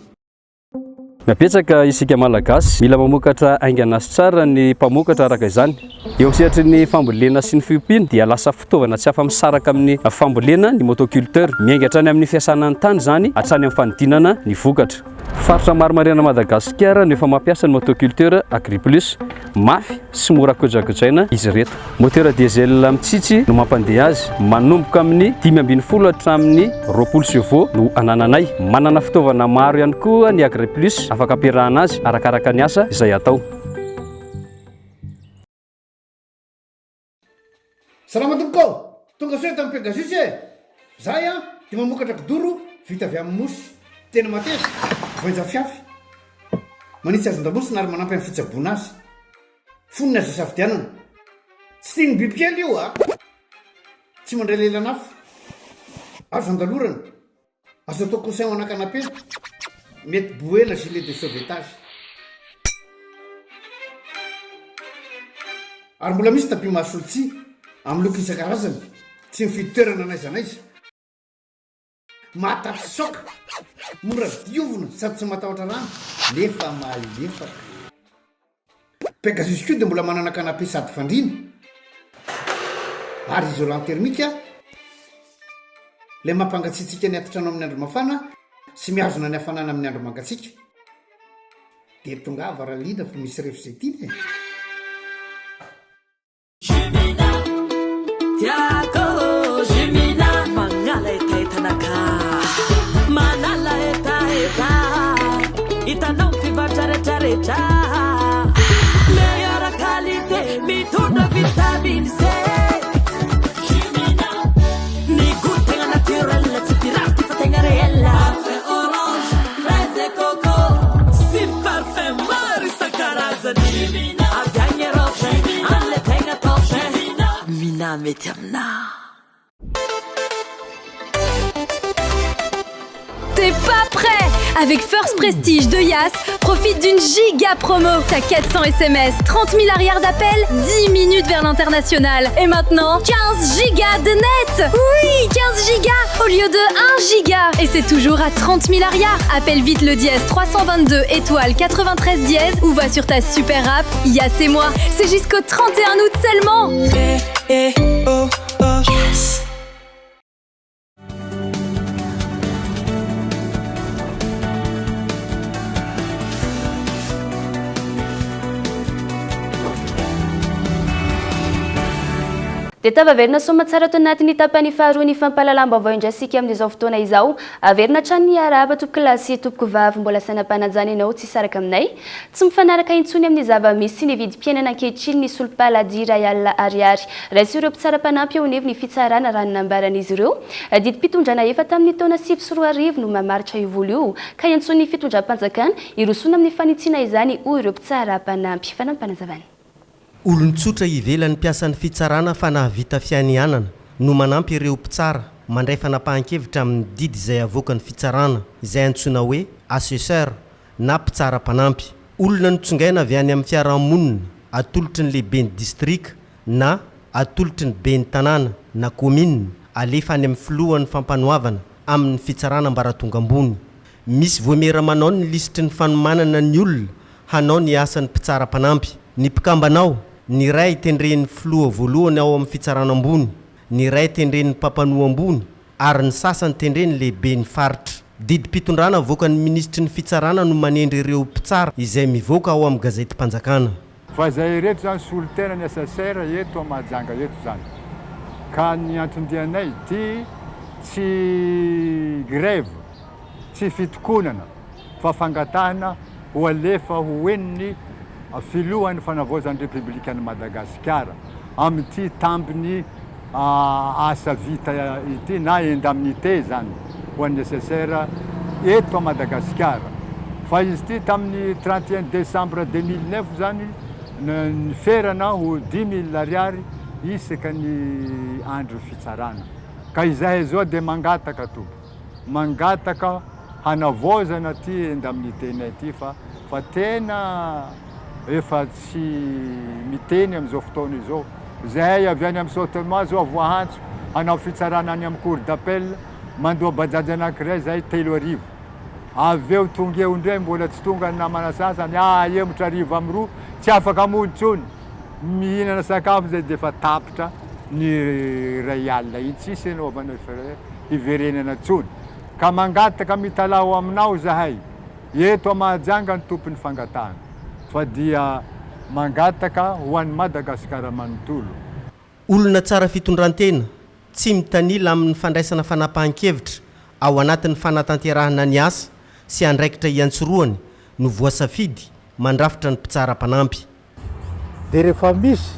Mihabetsaka isika Malagasy, mila mamokatra haingana sy tsara ny mpamokatra araka izany. Eo amin'ny sehatry ny fambolena sy ny fiompiana dia lasa fitaovana tsy afa-misaraka amin'ny fambolena ny motoculteur. Miainga hatrany amin'ny fiasana ny tany izany hatrany amin'ny fanodinana ny vokatra. Faritra maro manerana Madagasikara no efa mampiasa ny motoculteur Agriplus. Mafy sy mora kojakojaina izy ireto. Moteur diesel mitsitsy no mampandeha azy. Manomboka amin'ny 15 hatramin'ny 20 chevaux no anananay. Manana fitaovana maro ihany koa ny Agriplus afaka ampiarahana azy arakaraka ny asa izay atao. Salama tompoko ô! Tonga soa eto amin'ny Pegasus e! Zahay an dia mamokatra kidoro vita avy amin'ny mousse. Tena mateza, voainja fiafy. Manitsy hazon-damosina ary manampy amin'ny fitsaboana azy. Fonony azo isafidianana. Tsy tian'ny bibikely io a! Tsy mandray lelan'afo. Azo andalorana. Azo atao coussin ho ana canapé. Mety boena gilet de sauvetage. Ary mbola misy tapis mahasolo tsihy, amin'ny loko isan-karazany. Tsy mifidy toerana n'aiza n'aiza. Mahatafitsoaka, mora diovina sady tsy matahotra rano nefa malefaka. Pegasus koa dia mbola manana canapé sady fandriana ary isolant thermique ilay mampangatsiatsiaka ny atitrano amin'ny andro mafana sy mihazona ny hafanana amin'ny andro mangatsiaka. Dia tongava Ralina fa misy ref zay tiana e! Jumina, tiako Jumina, manala hetahetanakà, manala hetaheta, hitanao mpivarotra retraretra, meilleure qualité, mitondra vitamine C. Jumina, ny gout tegna naturel, tsy pirate fa tegna réel. Parfum orange, fraise et coco, sy parfum maro isan-karazany. Avy agny Europe, amle tegna top. Mina mety aminà. T'es pas prêt Avec First Prestige de Yas, profite d'une giga promo. T'as 400 SMS, 30 000 arrières d'appel, 10 minutes vers l'international. Et maintenant, 15 gigas de net Oui, 15 gigas au lieu de 1 giga Et c'est toujours à 30 000 arrières. Appelle vite le dièse 322 étoile 93 dièse ou va sur ta super app Yas et moi. C'est jusqu'au 31 août seulement Eh, eh, oh, oh. Yes. Dia tafaverina soamatsara ato anatin'ny tapany faharoa ny fampahalalam-baovao indray isika amin'izao fotoana izao. Averina hatrany ny arahaba tompokolahy sy tompokovavy mbola sainam-panajana ianao tsy hisaraka aminay. Tsy mifanaraka intsony amin'ny zava-misy sy ny vidim-piainana ankehitriny ny solom-paladia 1000 ariary. Raiso ireo mpitsara mpanampy eo anivon'ny fitsarana raha ny nambaran'izy ireo. Didim-pitondrana efa tamin'ny taona 2009 no mamaritra io vola io ka iantsoan'ny fitondram-panjakana hirosoana amin'ny fanitsiana izany hoy ireo mpitsara mpanampy. Fanampin'panazavana. Olon-tsotra ivelan'ny mpiasan'ny fitsarana fa nahavita fianianana no manampy ireo mpitsara mandray fanapahan-kevitra amin'ny didy izay avoakan'ny fitsarana, izay antsoina hoe assesseur na mpitsara mpanampy. Olona notsongaina avy any amin'ny fiarahamonina, atolotry ny lehiben'ny distrika na atolotry ny ben'ny tanàna na kaominina, alefa any amin'ny filohan'ny fampanoavana amin'ny fitsarana ambaratonga ambony. Misy voamiera manao ny lisitry ny fanomanana ny olona hanao ny asan'ny mpitsara mpanampy. Ny mpikambana ao, ny iray tendren'ny filoha voalohany ao amin'ny fitsarana ambony, ny iray tendren'ny mpampanoa ambony, ary ny sasany tendren'ny lehiben'ny faritra. Didim-pitondrana avoakan'ny minisitry ny fitsarana no manendry ireo mpitsara izay mivoaka ao amin'ny gazetim-panjakana. Fa izay ireto izany solontena ny SSR eto Mahajanga eto izany. Ka ny anton-dianay ity tsy grève, tsy fitokonana fa fangatahana ho alefa ho en'ny filohan'ny fanavaozan'ny Repoblikan'i Madagasikara amin'ity tambin'ny asa vita ity na indemnité izany ho an'ny SSR eto Madagasikara. Fa izy ity tamin'ny 31 décembre 2009 izany niferana ho 5000 ariary isaka ny andro fitsarana. Ka izahay izao dia mangataka tompoko, mangataka hanavaozana ity indemnité-nay ity fa fa tena efa tsy miteny amin'izao fotoana izao. Izahay avy any amin'ny Sotema izao voahantso hanao fitsarana any amin'ny cour d'appel, mandoa bajaj anankiray izahay 3000. Avy eo tonga eo indray mbola tsy tonga ny namana sasany, ah ahemotra 12, tsy afaka mody intsony. Mihinana sakafo izay dia efa tapitra ny 1000 iny, tsisy anaovana frais hiverenana intsony. Ka mangataka mitalaho aminao izahay. Eto Mahajanga ny tompon'ny fangatahana fa dia mangataka ho an'i Madagasikara manontolo. Olona tsara fitondran-tena, tsy mitanila amin'ny fandraisana fanapahan-kevitra ao anatin'ny fanatanterahana ny asa sy andraikitra iantsorohany no voasafidy mandrafitra ny mpitsara mpanampy. Dia rehefa misy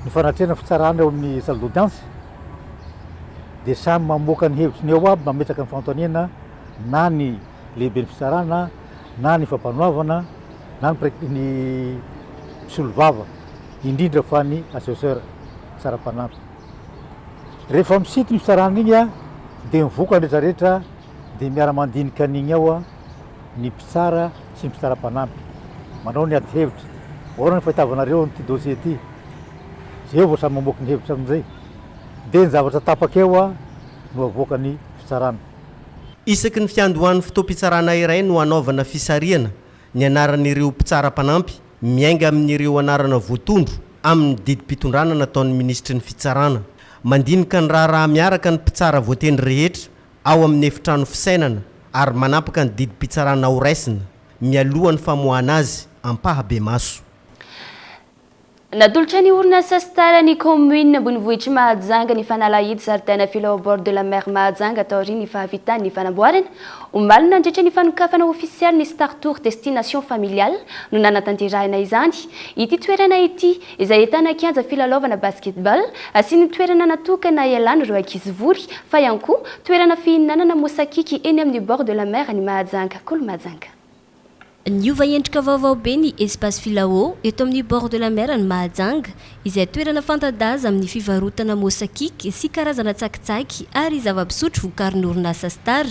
ny fanatrehana fitsarana eo amin'ny salle d'audience dia samy mamoaka ny hevitry ny eo aby, mametraka ny fanontaniana na ny lehiben'ny fitsarana na ny fampanoavana na ny ny mpisolovava, indrindra fa ny assesseur, mpitsara mpanampy. Rehefa misintona iny fitsarana iny dia mivoaka ny rehetra rehetra dia miara-mandinika an'iny ao ny mpitsara sy ny mpitsara mpanampy. Manao ny ady hevitra. Ahoana ny fahitavanareo an'ity dossier ity? Izay eo vao samy mamoaka ny hevitra amin'izay. Dia ny zavatra tapaka eo no avoakan'ny fitsarana. Isaky ny fiandohan'ny fotoam-pitsarana iray no hanaovana fisarihana ny anaran'ireo mpitsara mpanampy miainga amin'ireo anarana voatondro amin'ny didim-pitondrana nataon'ny minisitry ny Fitsarana. Mandinika ny raharaha miaraka ny mpitsara voatendry rehetra ao amin'ny efitrano fisainana ary manapaka ny didim-pitsarana horaisina. mialohan'ny famoahana azy ampahabemaso. Natolotra ny orinasa Star ny kaominina ambonivohitr'i Mahajanga ny fanalahidy zaridaina Filao Bord de la Mer Mahajanga taorian'ny fahavitan'ny fanamboarana. Omaly nandritra ny fanokafana ofisialy ny Star Tour Destination Familiale no nanatanterahina izany. Ity toerana ity izay ahitana kianja filalaovana basketball sy ny toerana natokana hialan'ireo ankizy vory fa ihany koa toerana fihinanana mosakiky eny amin'ny Bord de la Mer any Mahajanga. Kolo Mahajanga. Niova endrika vaovao be ny Espace Filao eto amin'ny Bord de la Mer any Mahajanga, izay toerana fanta-daza amin'ny fivarotana mosakiky sy karazana tsakitsaky ary zava-pisotro vokarin'ny orinasa Star.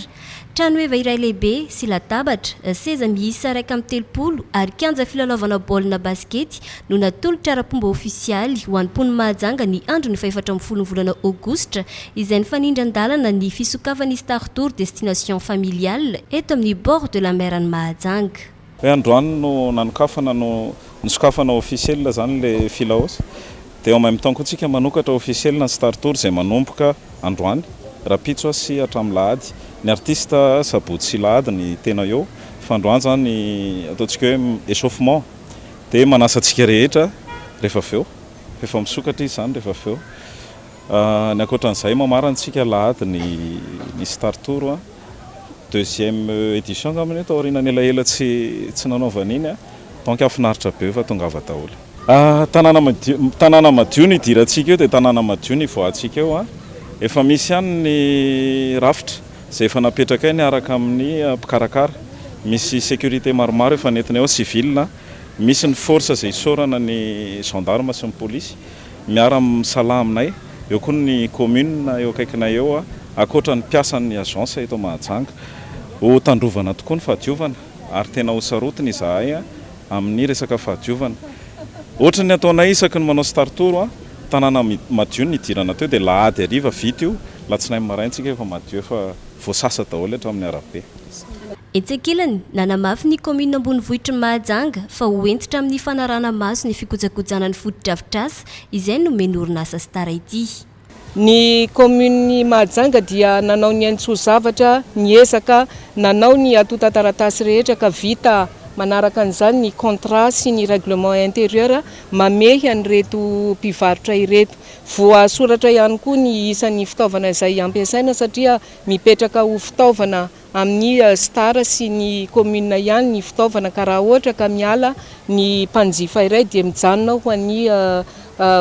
Trano heva iray lehibe sy latabatra, seza miisa 31 ary kianja filalaovana baolina basikety no natolotra ara-pomba ofisialy ho an'ny mponin'i Mahajanga ny andron'ny fahefatra ambin'ny ny volana aogositra izay nifanindran-dalana ny fisokafan'ny Star Tour Destination Familiale eto amin'ny Bord de la Mer any Mahajanga. Hoe androany no nanokafana no nisokafana officiel zany le Filaos de en même temps koa tsika manokatra officiel ny Star Tour izay manomboka androany, rahampitso sy hatramin'ny lahady. Ny artiste sabotsy sy lahady ny tena eo fa androany zany ataontsika hoe échauffement de manasa antsika rehetra rehefa avy eo, efa misokatra izy zany rehefa avy eo. Ny ankoatran'izay mamarana tsika alahady ny ny Star Tour deuxième édition angambany io taorian'ny elaela tsy tsy nanaovana iny donc hahafinaritra be fa tongava daholo. Tanàna madio tanàna madio no idirantsika eo dia tanàna madio no ivoahantsika eo. Efa misy ihany ny rafitra izay efa napetrakay niaraka amin'ny mpikarakara. Misy sécurité maromaro efa nentinay ao, civil, misy ny force izay isaorana ny gendarme sy ny polisy. Miara misalahy aminay, eo koa ny commune eo akaikinay eo, ankoatra ny mpiasan'ny agence eto Mahajanga. Ho tandrovana tokoa ny fahadiovana ary tena ho sarotiny izahay amin'ny resaka fahadiovana. Ohatry ny ataonay isaky ny manao star tour, tanàna madio ny nidirana teo dia lahady hariva vita io, latsinainy maraina tsika efa madio efa voasasa daholo hatramin'ny arabe. Etsy ankilany, nanamafy ny kaominina ambonivohitr'i Mahajanga fa ho hentitra amin'ny fanarahana maso ny fikojakojana ny fotodrafitrasa izay nomen'ny orinasa Star ity. Ny kaominin'i Mahajanga dia nanao ny ainy tsy ho zavatra, niezaka nanao ny antontan-taratasy rehetra ka vita manaraka an'izany ny contrat sy ny règlement intérieur mamehy an'ireto mpivarotra ireto. Voasoratra ihany koa ny isan'ny fitaovana izay ampiasaina satria mipetraka ho fitaovana amin'ny Star sy ny commune ihany ny fitaovana ka raha ohatra ka miala ny mpanjifa iray dia mijanona ho an'ny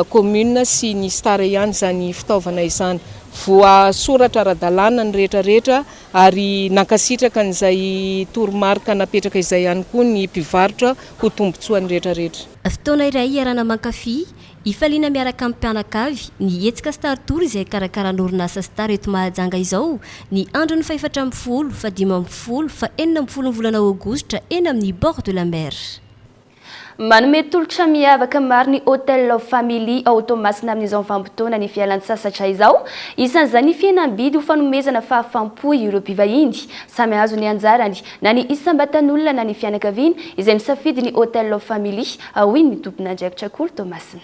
commune sy ny Star ihany izany fitaovana izany. Voasoratra ara-dalàna ny rehetra rehetra ary nankasitraka an'izay toromarika napetraka izay ihany koa ny mpivarotra ho tombontsoan'ny rehetra rehetra. Fotoana iray iarahana mankafy Hifaliana miaraka amin'ny mpianakavy, ny hetsika Star Tour izay karakaran'orinasa Star eto Mahajanga izao, ny andron'ny fahefatra ambin'ny folo, fahadimy ambin'ny folo, fahenina ambin'ny folo ny volana aogositra eny amin'ny Bord de la Mer. Manome tolotra miavaka maro ny Hotel Love Family ao Toamasina amin'izao vanim-potoana ny fialan-tsasatra izao. Isan'izany ny fihenam-bidy ho fanomezana fahafaham-po ireo mpivahiny. Samy hahazo ny anjarany, na ny isam-batan'olona na ny fianakaviana, izay misafidy ny Hotel Love Family. Hoy ny tompon'andraikitra Kolo Toamasina.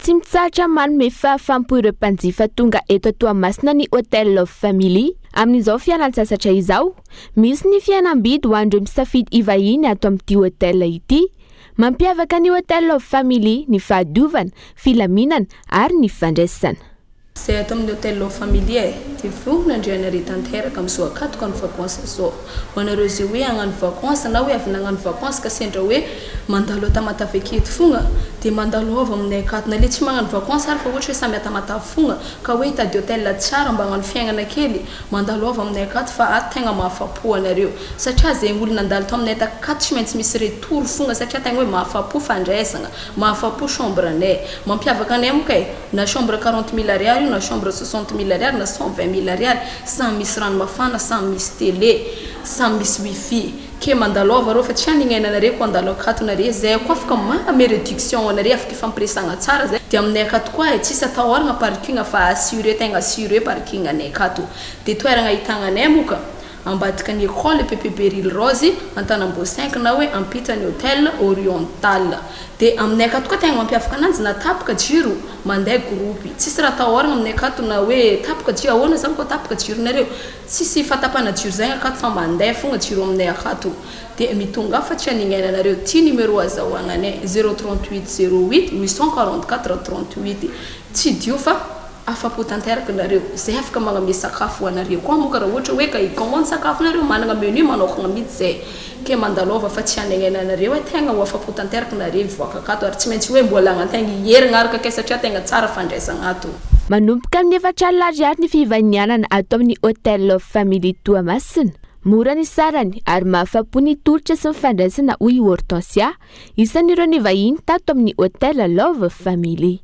Tsy mitsahatra manome fahafaham-po ireo mpanjifa tonga eto Toamasina ny Hotel Love Family amin'izao fialan-tsasatra izao. Misy ny fihenam-bidy ho an'ireo misafidy hivahiny ato amin'ity hotel ity. Mampiavaka ny Hotel Love Family ny fahadiovana, filaminana ary ny fandraisana. Zay ato amin'ny Hotel Love Family e! Dia vonona ndry anare tanteraka amin'izao akatoka ny vacances zao. Ho anareo izay hoe hagnano vacances na hoe avy nagnano vacances ka sendra hoe mandalo a Tamatave aketo fogna dia mandalova aminay akato na le tsy magnano vacances ary fa ohatra hoe samy a Tamatave fogna ka hoe hitady hotel tsara mba hagnano fiaignana kely mandalova aminay akato fa ato tegna mahafapo anareo satria zegny olo nandalo tao aminay takato tsy maintsy misy retour fogna satria tegna hoe mahafapo fandraisagna mahafapo chambre anay mampiavaka anay moa kay Na chambre 40 mille ariary io na chambre 60 mille ariary na 120 mille ariary samy misy rano mafana samy misy télé samy misy wifi ke mandalova reo fa tsy hanignaina anare ko handalo akato nare zay ko afaka maname réduction ho anare afaka ifampiresagna tsara zay de aminay akato koa e tsisy atahoragna parking fa assuré tegna assuré parking anay akato de toeragna ahitagna anay moka. Ambadika ny école EPP Beryl Rose, Antanambao cinq na hoe ampitan'ny Hotel Oriental. Dia aminay akato koa tegna mampiavaka ananjy na tapaka jiro mandeha groupe. Tsisy raha atahoragna aminay akato na hoe tapaka jiro, ahoana zany koa tapaka jironareo? Tsisy fahatapahana jiro zagny akato fa mandeha fogna jiro aminay akato. Dia mitongava fa tsy hanignaina anareo. Ty numéro azahoagna anay, 0 38 08 844 38. Tsidiho fa Afapo tanteraka nareo, zay afaka magname sakafo ho anareo koa moa ka raha ohatra hoe ka hi-commande sakafo nareo managna menu manokagna mitsy zay ke mandalova fa tsy hanegnena anareo hoe tegna ho afapo tanteraka nare mivoaka akato ary tsy maintsy hoe mbola agnantegna hierigna araka kay satria tegna tsara fandraisagna ato. Manomboka amin'ny 40 ariary ny fivahinianana ato amin'ny Hotel Love Family Toamasina. Mora ny sarany ary mahafapo ny tolotra sy ny fandraisana hoy i Hortensia, isan'ireo nivahiny tato amin'ny Hotel Love Family.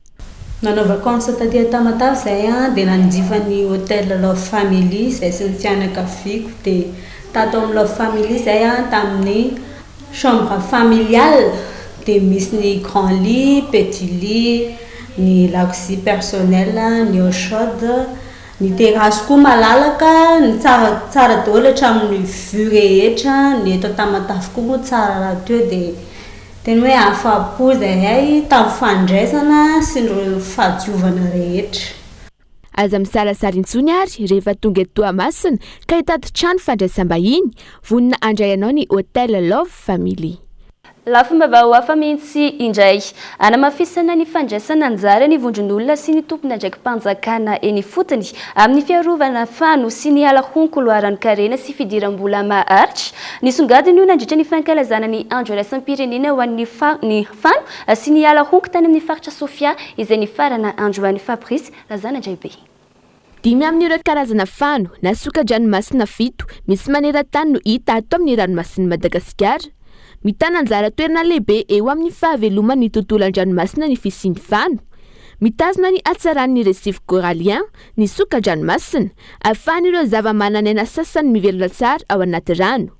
Nanao vacances taty Tamatave zahay an, dia nanjifa ny hotel Love Family zahay sy ny fianakaviako, dia tato amin'ny Love Family zahay an tamin'ny chambre familiale dia misy ny grand lit, petit lit, ny lakozia personnel, ny eau chaude, ny terrasse koa malalaka, ny tsara tsara daholo hatramin'ny vue rehetra, ny eto Tamatave koa moa tsara rahateo dia. Tena hoe afa-po izahay tamin'ny fandraisana sy ireo fahadiovana rehetra. Aza misalasala intsony ary rehefa tonga eto Toamasina ka hitady trano fandraisam-bahiny, vonona handray anao ny Hotel Love Family. Lafim-baovao hafa mihitsy indray. Hanamafisana ny fandraisana anjara ny vondron'olona sy ny tompon'andraiki-panjakana eny ifotony amin'ny fiarovana fano sy ny ala honko loharanon-karena sy fidiram-bola maharitra. Nisongadina io nandritra ny fankalazana ny Andro iraisam-pirenena ho an'ny ny fano sy ny ala honko tany amin'ny faritra Sofia izay nifarana androany. Fabrice Razanadraibe. Dimy amin'ireo karazana fano na soka-dranomasina fito misy maneran-tany no hita ato amin'ny ranomasin'i Madagasikara. Mitana anjara toerana lehibe eo amin'ny fahaveloman'ny tontolo an-dranomasina ny fisian'ny fano. Mitazona ny hatsaran'ny récif corallien ny soka-dranomasina, ahafahan'ireo zavamananaina sasany mivelona tsara ao anaty rano.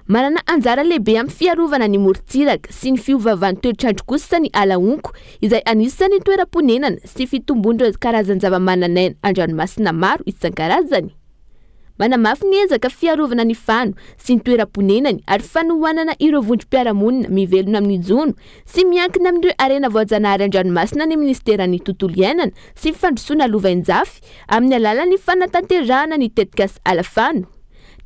Manana anjara lehibe amin'ny fiarovana ny morontsiraka sy ny fiovaovan'ny toetr'andro kosa ny ala honko, izay anisan'ny toeram-ponenana sy fitombon'ireo karazan-javamananaina an-dranomasina maro isan-karazany. Manamafy ny ezaka fiarovana ny fano sy ny toeram-ponenany ary fanohanana ireo vondrom-piarahamonina mivelona amin'ny jono sy miankina amin'ireo harena voajanahary an-dranomasina ny minisiteran'ny Tontolo iainana sy Fandrosoana Lovainjafy amin'ny alalan'ny fanatanterahana ny tetikasa Ala Fano.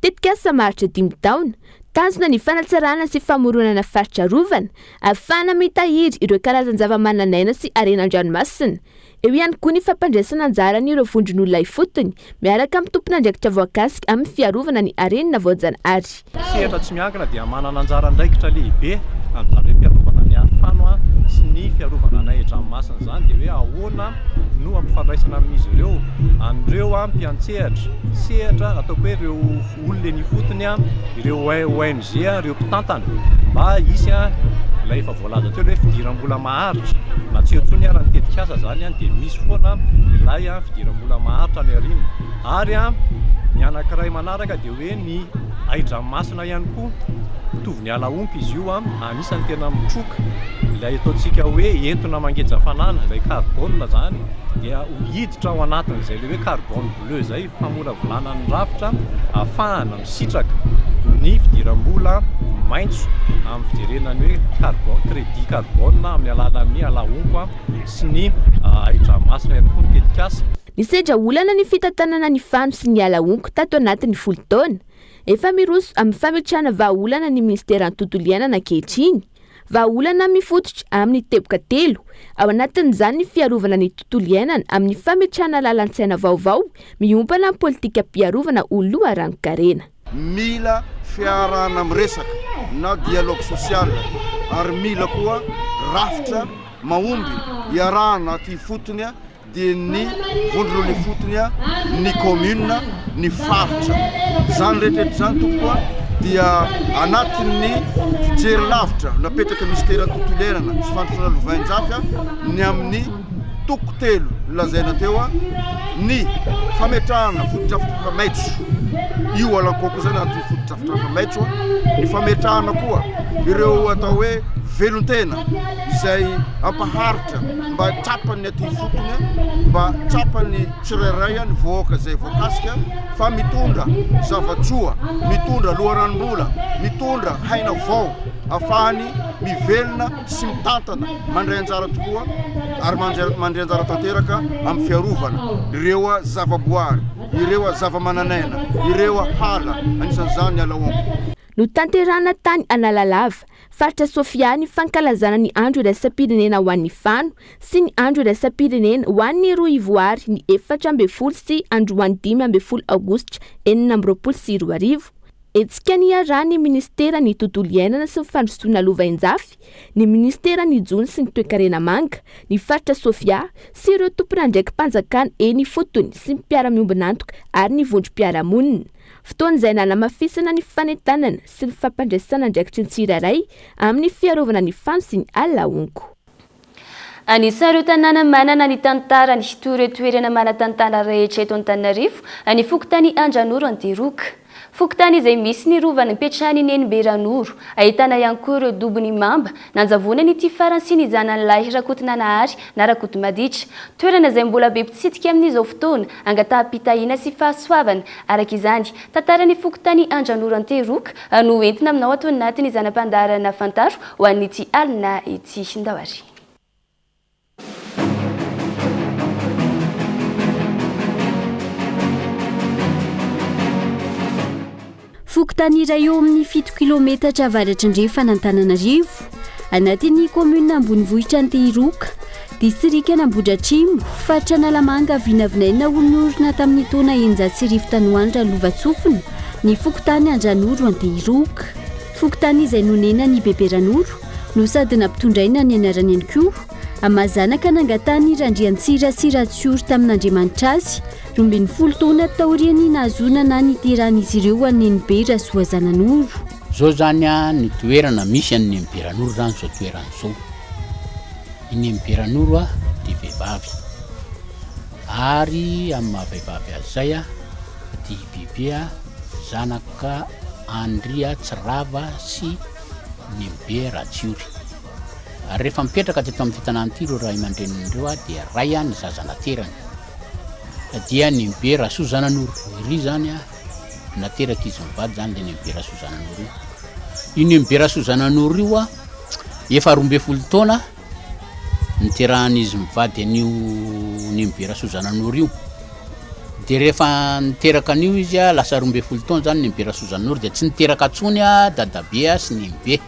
Tetikasa maharitra dimy taona. Tanjona ny fanatsarana sy famoronana faritra arovana ahafahana mitahiry ireo karazan-javamananaina sy harena an-dranomasina. Eo ihany koa ny fampandraisana anjara an'ireo vondron'olona ifotony, miaraka amin'ny tompon'andraikitra voakasika amin'ny fiarovana ny harena voajanahary. Sehatra tsy miankina dia manana anjara andraikitra lehibe amin'izany hoe fiarovana ny arofano sy ny fiarovana ny ahi-dranomasina izany dia hoe ahoana no ampifandraisana amin'izy ireo an'ireo mpiantsehatra, sehatra ataoko hoe ireo olona eny ifotony, ireo ONG, ireo mpitantana mba hisy ilay efa voalaza teo ilay hoe fidiram-bola maharitra na tsy eo intsony ara ny tetikasa izany dia misy foana ilay fidiram-bola maharitra any aoriana ary ny anankiray manaraka dia hoe ny ahi-dranomasina ihany koa mitovy ny ala honko izy io anisan'ny tena mitroka ilay ataontsika hoe entona mangeja hafanana ilay carbone izany dia hiditra ao anatin'izay ilay hoe carbone bleu izay famolavolana ny rafitra ahafahana misitraka ny fidiram-bola maitso amin'ny fijerena ny hoe carbone, crédit carbone amin'ny alalan'ny ala honko sy ny ahi-dranomasina ihany koa ny tetikasa. Nisedra olana ny fitantanana ny fano sy ny ala honko tato anatin'ny folo taona. Efa miroso amin'ny fametrahana vahaolana ny minisiteran'ny Tontolo iainana ankehitriny. Vahaolana mifototra amin'ny teboka telo, ao anatin'izany ny fiarovana ny tontolo iainana amin'ny fametrahana lalan-tsaina vaovao miompana amin'ny politikam-piarovana ho loharanon-karena. Mila fiarahana miresaka na dialogue social ary mila koa rafitra mahomby iarahana aty ifotony dia ny vondron'olona ifotony, ny commune, ny faritra. Izany rehetra rehetra izany tompoko a dia anatin'ny fijery lavitra napetraka minisiteran'ny tontolo iainana sy fandrosoana lovainjafy ny amin'ny toko telo nolazaina teo a ny fametrahana fotodrafitrasa maitso io alankoako izany anatin'ny fotodrafitrasa maitso a ny fametrahana koa ireo atao hoe velon-tena izay ampaharitra. mba tsapan'ny aty ifotony, mba tsapan'ny tsirairay ny vahoaka izay voakasika fa mitondra zava-tsoa, mitondra loharanom-bola, mitondra haina vao afahany mivelona sy mitantana, mandray anjara tokoa ary mandray anjara tanteraka amin'ny fiarovana ireo zavaboary, ireo zavamananaina, ireo hala, anisan'izany ny ala honko. Notanterahina tany Analalava, faritra Sofia ny fankalazana ny Andro iraisam-pirenena ho an'ny fano sy ny Andro iraisam-pirenena ho an'ny rohivoary ny 14 sy androany 15 aogositra 2026. Hetsika niarahan'ny minisiteran'ny Tontolo iainana sy ny fandrosoana lovainjafy, ny minisiteran'ny Jono sy ny Toekarena manga, ny faritra Sofia sy ireo tompon'andraiki-panjakana eny ifotony sy ny mpiara-miombon'antoka ary ny vondrom-piarahamonina. Fotoana izay nanamafisana ny fanentanana sy ny fampandraisana andraikitry ny tsirairay amin'ny fiarovana ny fano sy ny ala honko. Anisan'ireo tanàna manana ny tantarany toy ireo toerana manan-tantara rehetra eto Antananarivo ny fokontany Andranoro Antehiroka. Fokontany izay misy ny rova nipetrahan'i Nenibe Ranoro. Ahitana ihany koa ireo dobon'i Mamba, nanjavonan'ity farany sy ny zanany lahy Rakotonanahary na Rakotomaditra. Toerana izay mbola be mpitsidika amin'izao fotoana, angataham-pitahiana sy fahasoavana. Araka izany, tantaran'ny fokontany Andranoro Antehiroka no entina aminao ato anatin'ny zana-pandaharana Fantaro ho an'ity alina ity. Ndao ary. Fokontany iray eo amin'ny fito kilaometatra avaratr'andrefan'Antananarivo, anatin'ny kaominina ambonivohitra Antehiroka, distrikan'Ambohidratrimo, faritra Analamanga vinavinaina ho niorina tamin'ny taona 1600 tany ho any raha lovantsofina ny fokontany Andranoro Antehiroka. Fokontany izay nonenan'i Bebe Ranoro no sady nampitondraina ny anarany ihany koa Ama zanaka nangatahan'i Randriantsira sy Ratsiory tamin'Andriamanitra azy, 12 taona taorian'ny nahazoana na niterahan'izy ireo an'i Nenibe Rasoazananoro. Zao zany an ny toerana misy an'i Nenibe Ranoro zany zao toerana zao. I Nenibe Ranoro a dia vehivavy. Ary amin'ny maha vehivavy azy zay a dia i Bebe a zanaka Andria Tsirava sy Nenibe Ratsiory. Ary rehefa mipetraka teto amin'ity tanàna ity ireo ray aman-dreniny ireo dia ray ny zaza naterany. Dia Nenibe Rasoa Zananoro. Iry izany nateraka izy mivady izany ilay Nenibe Rasoa Zananoro io. Io Nenibe Rasoa Zananoro io efa 12 taona niterahan'izy mivady an'io Nenibe Rasoa Zananoro io. Dia rehefa niteraka an'io izy a, lasa 12 taona zany Nenibe Rasoazanoro dia tsy niteraka intsony a dadabe a sy nenibe.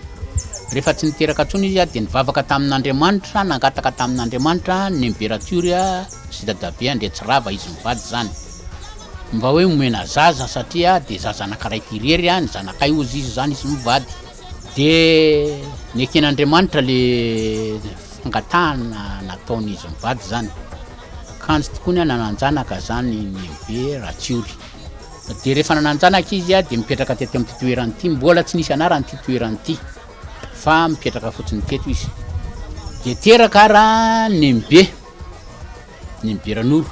Rehefa tsy niteraka intsony izy a dia nivavaka tamin'Andriamanitra, nangataka tamin'Andriamanitra Nenibe Ratsiory a sy dadabe Andriatsirava izy mivady zany. Mba hoe omena zaza satria dia zaza anakiraiky irery a ny zanakay hozy izy zany izy mivady. Dia neken'Andriamanitra le fangatahana nataon'izy mivady zany. Kanjo tokoa ny nanan-janaka zany Nenibe Ratsiory. Dia rehefa nanan-janaka izy dia mipetraka teto amin'ity toerana ity, mbola tsy nisy anarany ity toerana ity fa mipetraka fotsiny teto izy. Dia teraka ara Nenibe, Nenibe Ranoro.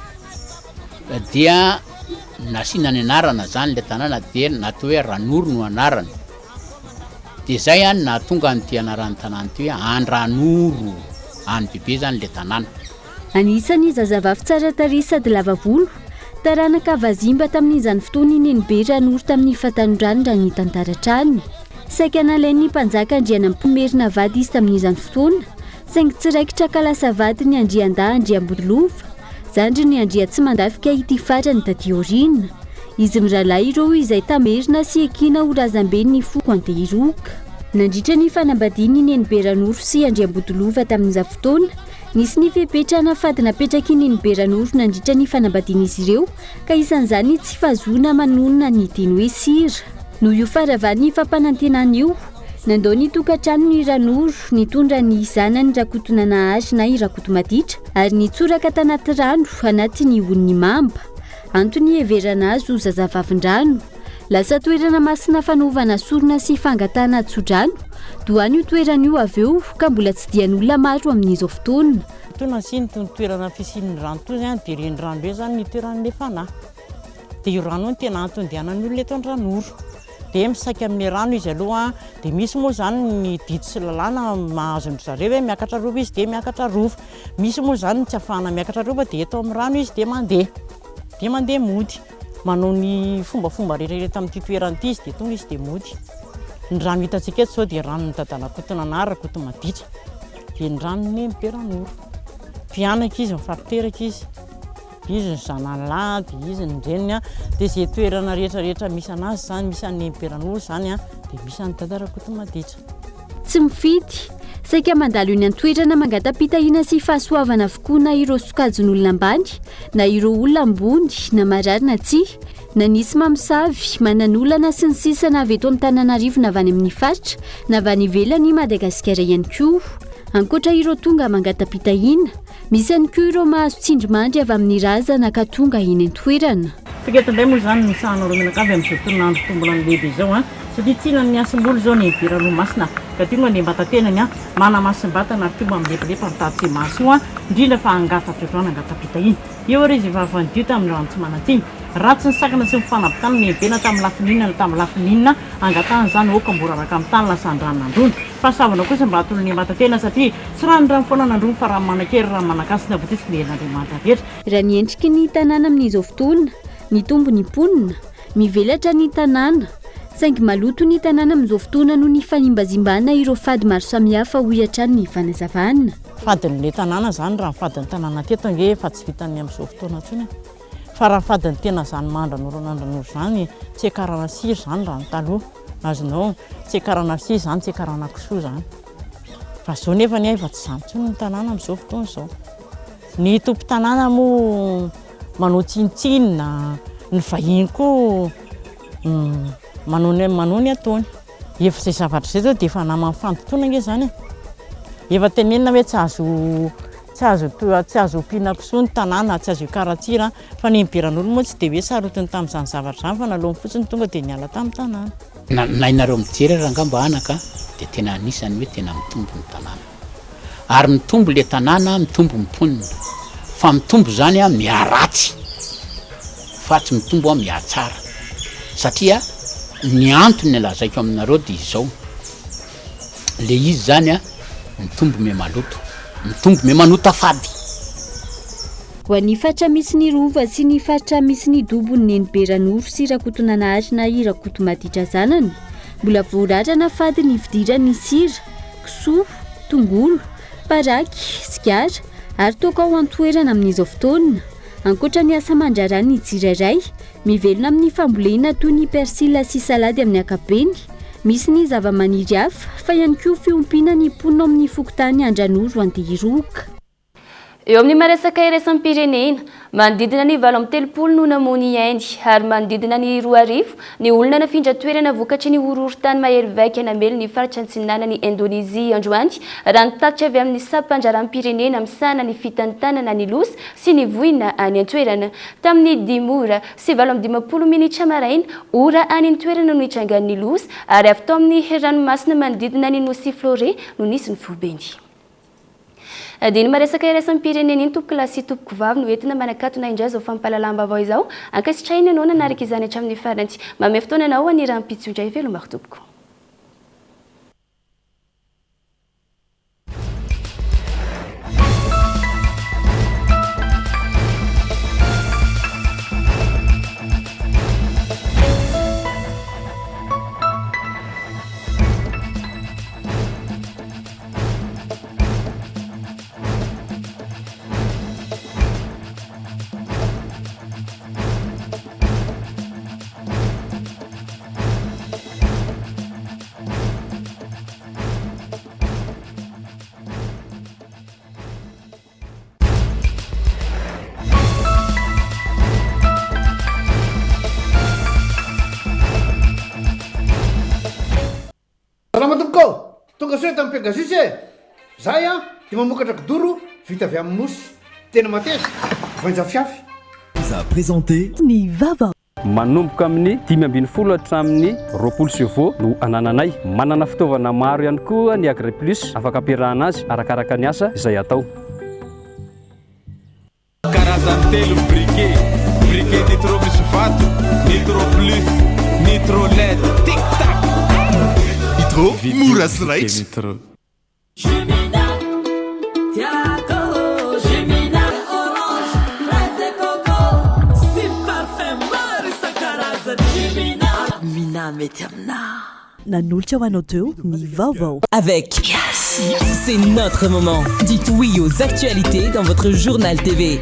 Dia nasiana ny anarana zany ilay tanàna dia natao hoe Ranoro no anarany. Dia zay no nahatonga an'ity anaran'ny tanàna ity hoe Andranoro, any bebe zany ilay tanàna. Anisan'ny zazavavy tsara tarehy sady lava volo, taranaka vazimba tamin'izany fotoana i Nenibe Ranoro tamin'ny fahatanorany raha ny tantara hatrany. Saika nalain'ny mpanjaka Andrianampoinimerina vady izy tamin'izany fotoana, saingy tsy raikitra ka lasa vadin'ny Andriandahy Andriambodilova, zandrin'ny Andriatsimandafika ity farany taty aoriana. Izy mirahalahy ireo izay tamerina sy ekena ho razamben'ny foko Antehiroka. Nandritra ny fanambadian'i Nenibe Ranoro sy Andriambodilova tamin'izany fotoana, Nisy ny fepetra na fady napetraky ny Nenibe Ranoro nandritra ny fanambadian'izy ireo ka isan'izany ny tsy fahazoana manonona ny teny hoe sira. Noho io faharavan'ny fampanantenana io, nandao ny tokantranony i Ranoro nitondra ny zanany Rakotonanahary na i Rakotomaditra ary nitsoraka tanaty rano anatin'ny onin'ny mamba. Antony hiheverana azy ho zazavavindrano. Lasa toerana masina fanaovana sorona sy fangatahana tsodrano doany io toerana io avy eo ka mbola tsy dian'olona maro amin'izao fotoana. Toa nasiany itony toerana fisian'ny rano itony izany dia renirano ireny izany no itoeran'ilay fanahy. Dia io rano io no tena antony andehanan'ny olona eto Andranoro. Dia misaika amin'ny rano izy aloha, dia misy moa izany ny didy sy lalàna mahazo an-dry zareo hoe miakatra rova izy dia miakatra rova. Misy moa izany ny tsy ahafahana miakatra rova dia eto amin'ny rano izy dia mandeha, dia mandeha mody. Manao ny fombafomba rehetra rehetra amin'ity toerana ity izy dia tonga izy dia mody. Ny rano hitantsika eto izao dia ranon'i Dadanakotonanahary, Rakotomaditra. Dia ny ranon'i Neniberanoro. Mpianaka izy, mifampiteraka izy. Izy ny zanany lahy, dia izy ny reniny, dia izay toerana rehetra rehetra misy anazy izany, misy an'i Neniberanoro izany, dia misy an'i Dada Rakotomaditra. Tsy mifidy, saika mandalo eny an-toerana mangata-pitahiana sy fahasoavana avokoa na ireo sokajin'olona ambany na ireo olona ambony na marary na tsia, na nisy mamosavy, manan'olana sy ny sisa na avy eto Antananarivo na avy any amin'ny faritra na avy any ivelan'i Madagasikara ihany koa. Ankoatra ireo tonga mangata-pitahiana, misy ihany koa ireo mahazo tsindrimandry avy amin'ny razana ka tonga eny an-toerana. Tonga eto indray moa izany ny sahanareo mianakavy amin'izao tononandro tombolana lehibe izao an! Satria tsinan'ny miasim-bolo izao ny Viranomasina ka tonga ny mbatantenany an! Manamasim-batana ary koa mba milepolepa ny tatsy mahasoa an! Indrindra fa angata-tsodrano angata-pitahiana. Eo ary izy efa afa-nidio tamin'ny rano tsy manan-tsiny. Ratsy ny sakana sy ny fanabotana ny aim-be na tamin'ny lafiny inona na tamin'ny lafiny inona angatahana izany aoka mora araka amin'ny tany lasa ny rano nandroana. Fahasoavana kosa mba atolony mbatantenany satria tsy rano rano foana nandroana fa rano manan-kery rano manan-kasina voatsitsy ny herin'Andriamanitra rehetra. Raha ny endriky ny tanàna amin'izao fotoana, mitombo ny mponina, mivelatra ny tanàna, saingy maloto ny tanàna amin'izao fotoana noho ny fanimbazimbana ireo fady maro samihafa, hoy hatrany ny fanazavana. Fadin'ilay tanàna izany, raha ny fadin'ny tanàna teto ange efa tsy vitan'ny amin'izao fotoana intsony e! Fa raha ny fadin'ny tena izany Mandranoro-Anandranoro izany, tsy hiakarana sira izany raha ny taloha, azonao, tsy hiakarana sira izany, tsy hiakarana kisoa izany. Fa izao nefa anie efa tsy izany intsony ny tanàna amin'izao fotoana izao. Ny tompon-tanàna moa manao tsinontsinona, ny vahiny koa manao ny manao ny ataony. Efa izay zavatra izay izao dia efa naman'ny fandotoana ange izany e. Efa tenenina hoe tsy azo tsy azo tsy azo ompiana kisoa ny tanàna, tsy azo ikarantsira, fa ny nibiran'olo moa tsy dia hoe sarotiny tamin'izany zavatra izany fa naleony fotsiny tonga dia niala tamin'ny tanàna. Na ianareo mijery ary angamba anaka dia tena anisan'ny hoe tena mitombo ny tanàna. Ary mitombo le tanàna, mitombo ny mponina. Fa mitombo zany an miharatsy fa tsy mitombo an mihatsara. Satria ny antony lazaiko aminareo dia izao, le izy zany an mitombo mihamaloto, mitombo mihamanota fady. Ho an'ny faritra misy ny Rova sy ny faritra misy ny dobon'i Nenibe Ranoro sy Rakotonanahary na i Rakotomaditra zanany, mbola voararana fady ny fidiran'ny sira, kisoa, tongolo, paraky, sigara ary toaka ao an-toerana amin'izao fotoana. Ankoatra ny asa aman-draharaha ny tsirairay, mivelona amin'ny fambolena toy ny persil sy salady amin'ny ankapobeny. Misy ny zavamaniry hafa, fa ihany koa fiompiana ny mponina ao amin'ny fokontany Andranoro Antehiroka. Eo amin'ny maresaka iraisam-pirenena, manodidina ny 38 no namoy ny ainy ary manodidina ny 2000 ny olona nafindra toerana vokatry ny horohorontany mahery vaika namely ny faritra antsinanan'i Indonezia androany, raha ny tatitra avy amin'ny sampan-draharaham-pirenena misahana ny fitantanana ny loza sy ny voina any an-toerana. Tamin'ny dimy ora sy 58 minitra maraina, ora any an-toerana no nitrangan'ny loza ary avy tao amin'ny ranomasina manodidina ny nosy Flores no nisy ny foibeny. Dia ny maresaka iraisam-pirenena iny tompokolahy sy tompokovavy no entina manakatona indray izao fampahalalam-baovao izao. Ankasitrahina ianao nanaraka izany hatramin'ny farany. Manome fotoana anao ho an'ny rahampitso indray. Veloma ry tompoko. Salama tompoko ô! Tonga soa eto amin'ny Pegasus e! Zahay an dia mamokatra kidoro vita avy amin'ny mousse. Tena mateza, voainja fiafy. Vous a présenté. Ny vava. Manomboka amin'ny 15 hatramin'ny 20 chevaux no anananay. Manana fitaovana maro ihany koa ny Agriplus afaka ampiarahana azy arakaraka ny asa izay atao. Karazany telo ny briquet, briquet nitro misy vato, nitro plus, nitro. Nitro LED tic tac. Nitro mora sy raitra. Jumina, tiako Jumina, orange, fraise et coco, sy parfum maro isan-karazany Jumina, Mina mety aminà. Nanolotra ho anao teo ny vaovao. Avec C'est notre moment. Dites oui aux actualités dans votre journal TV.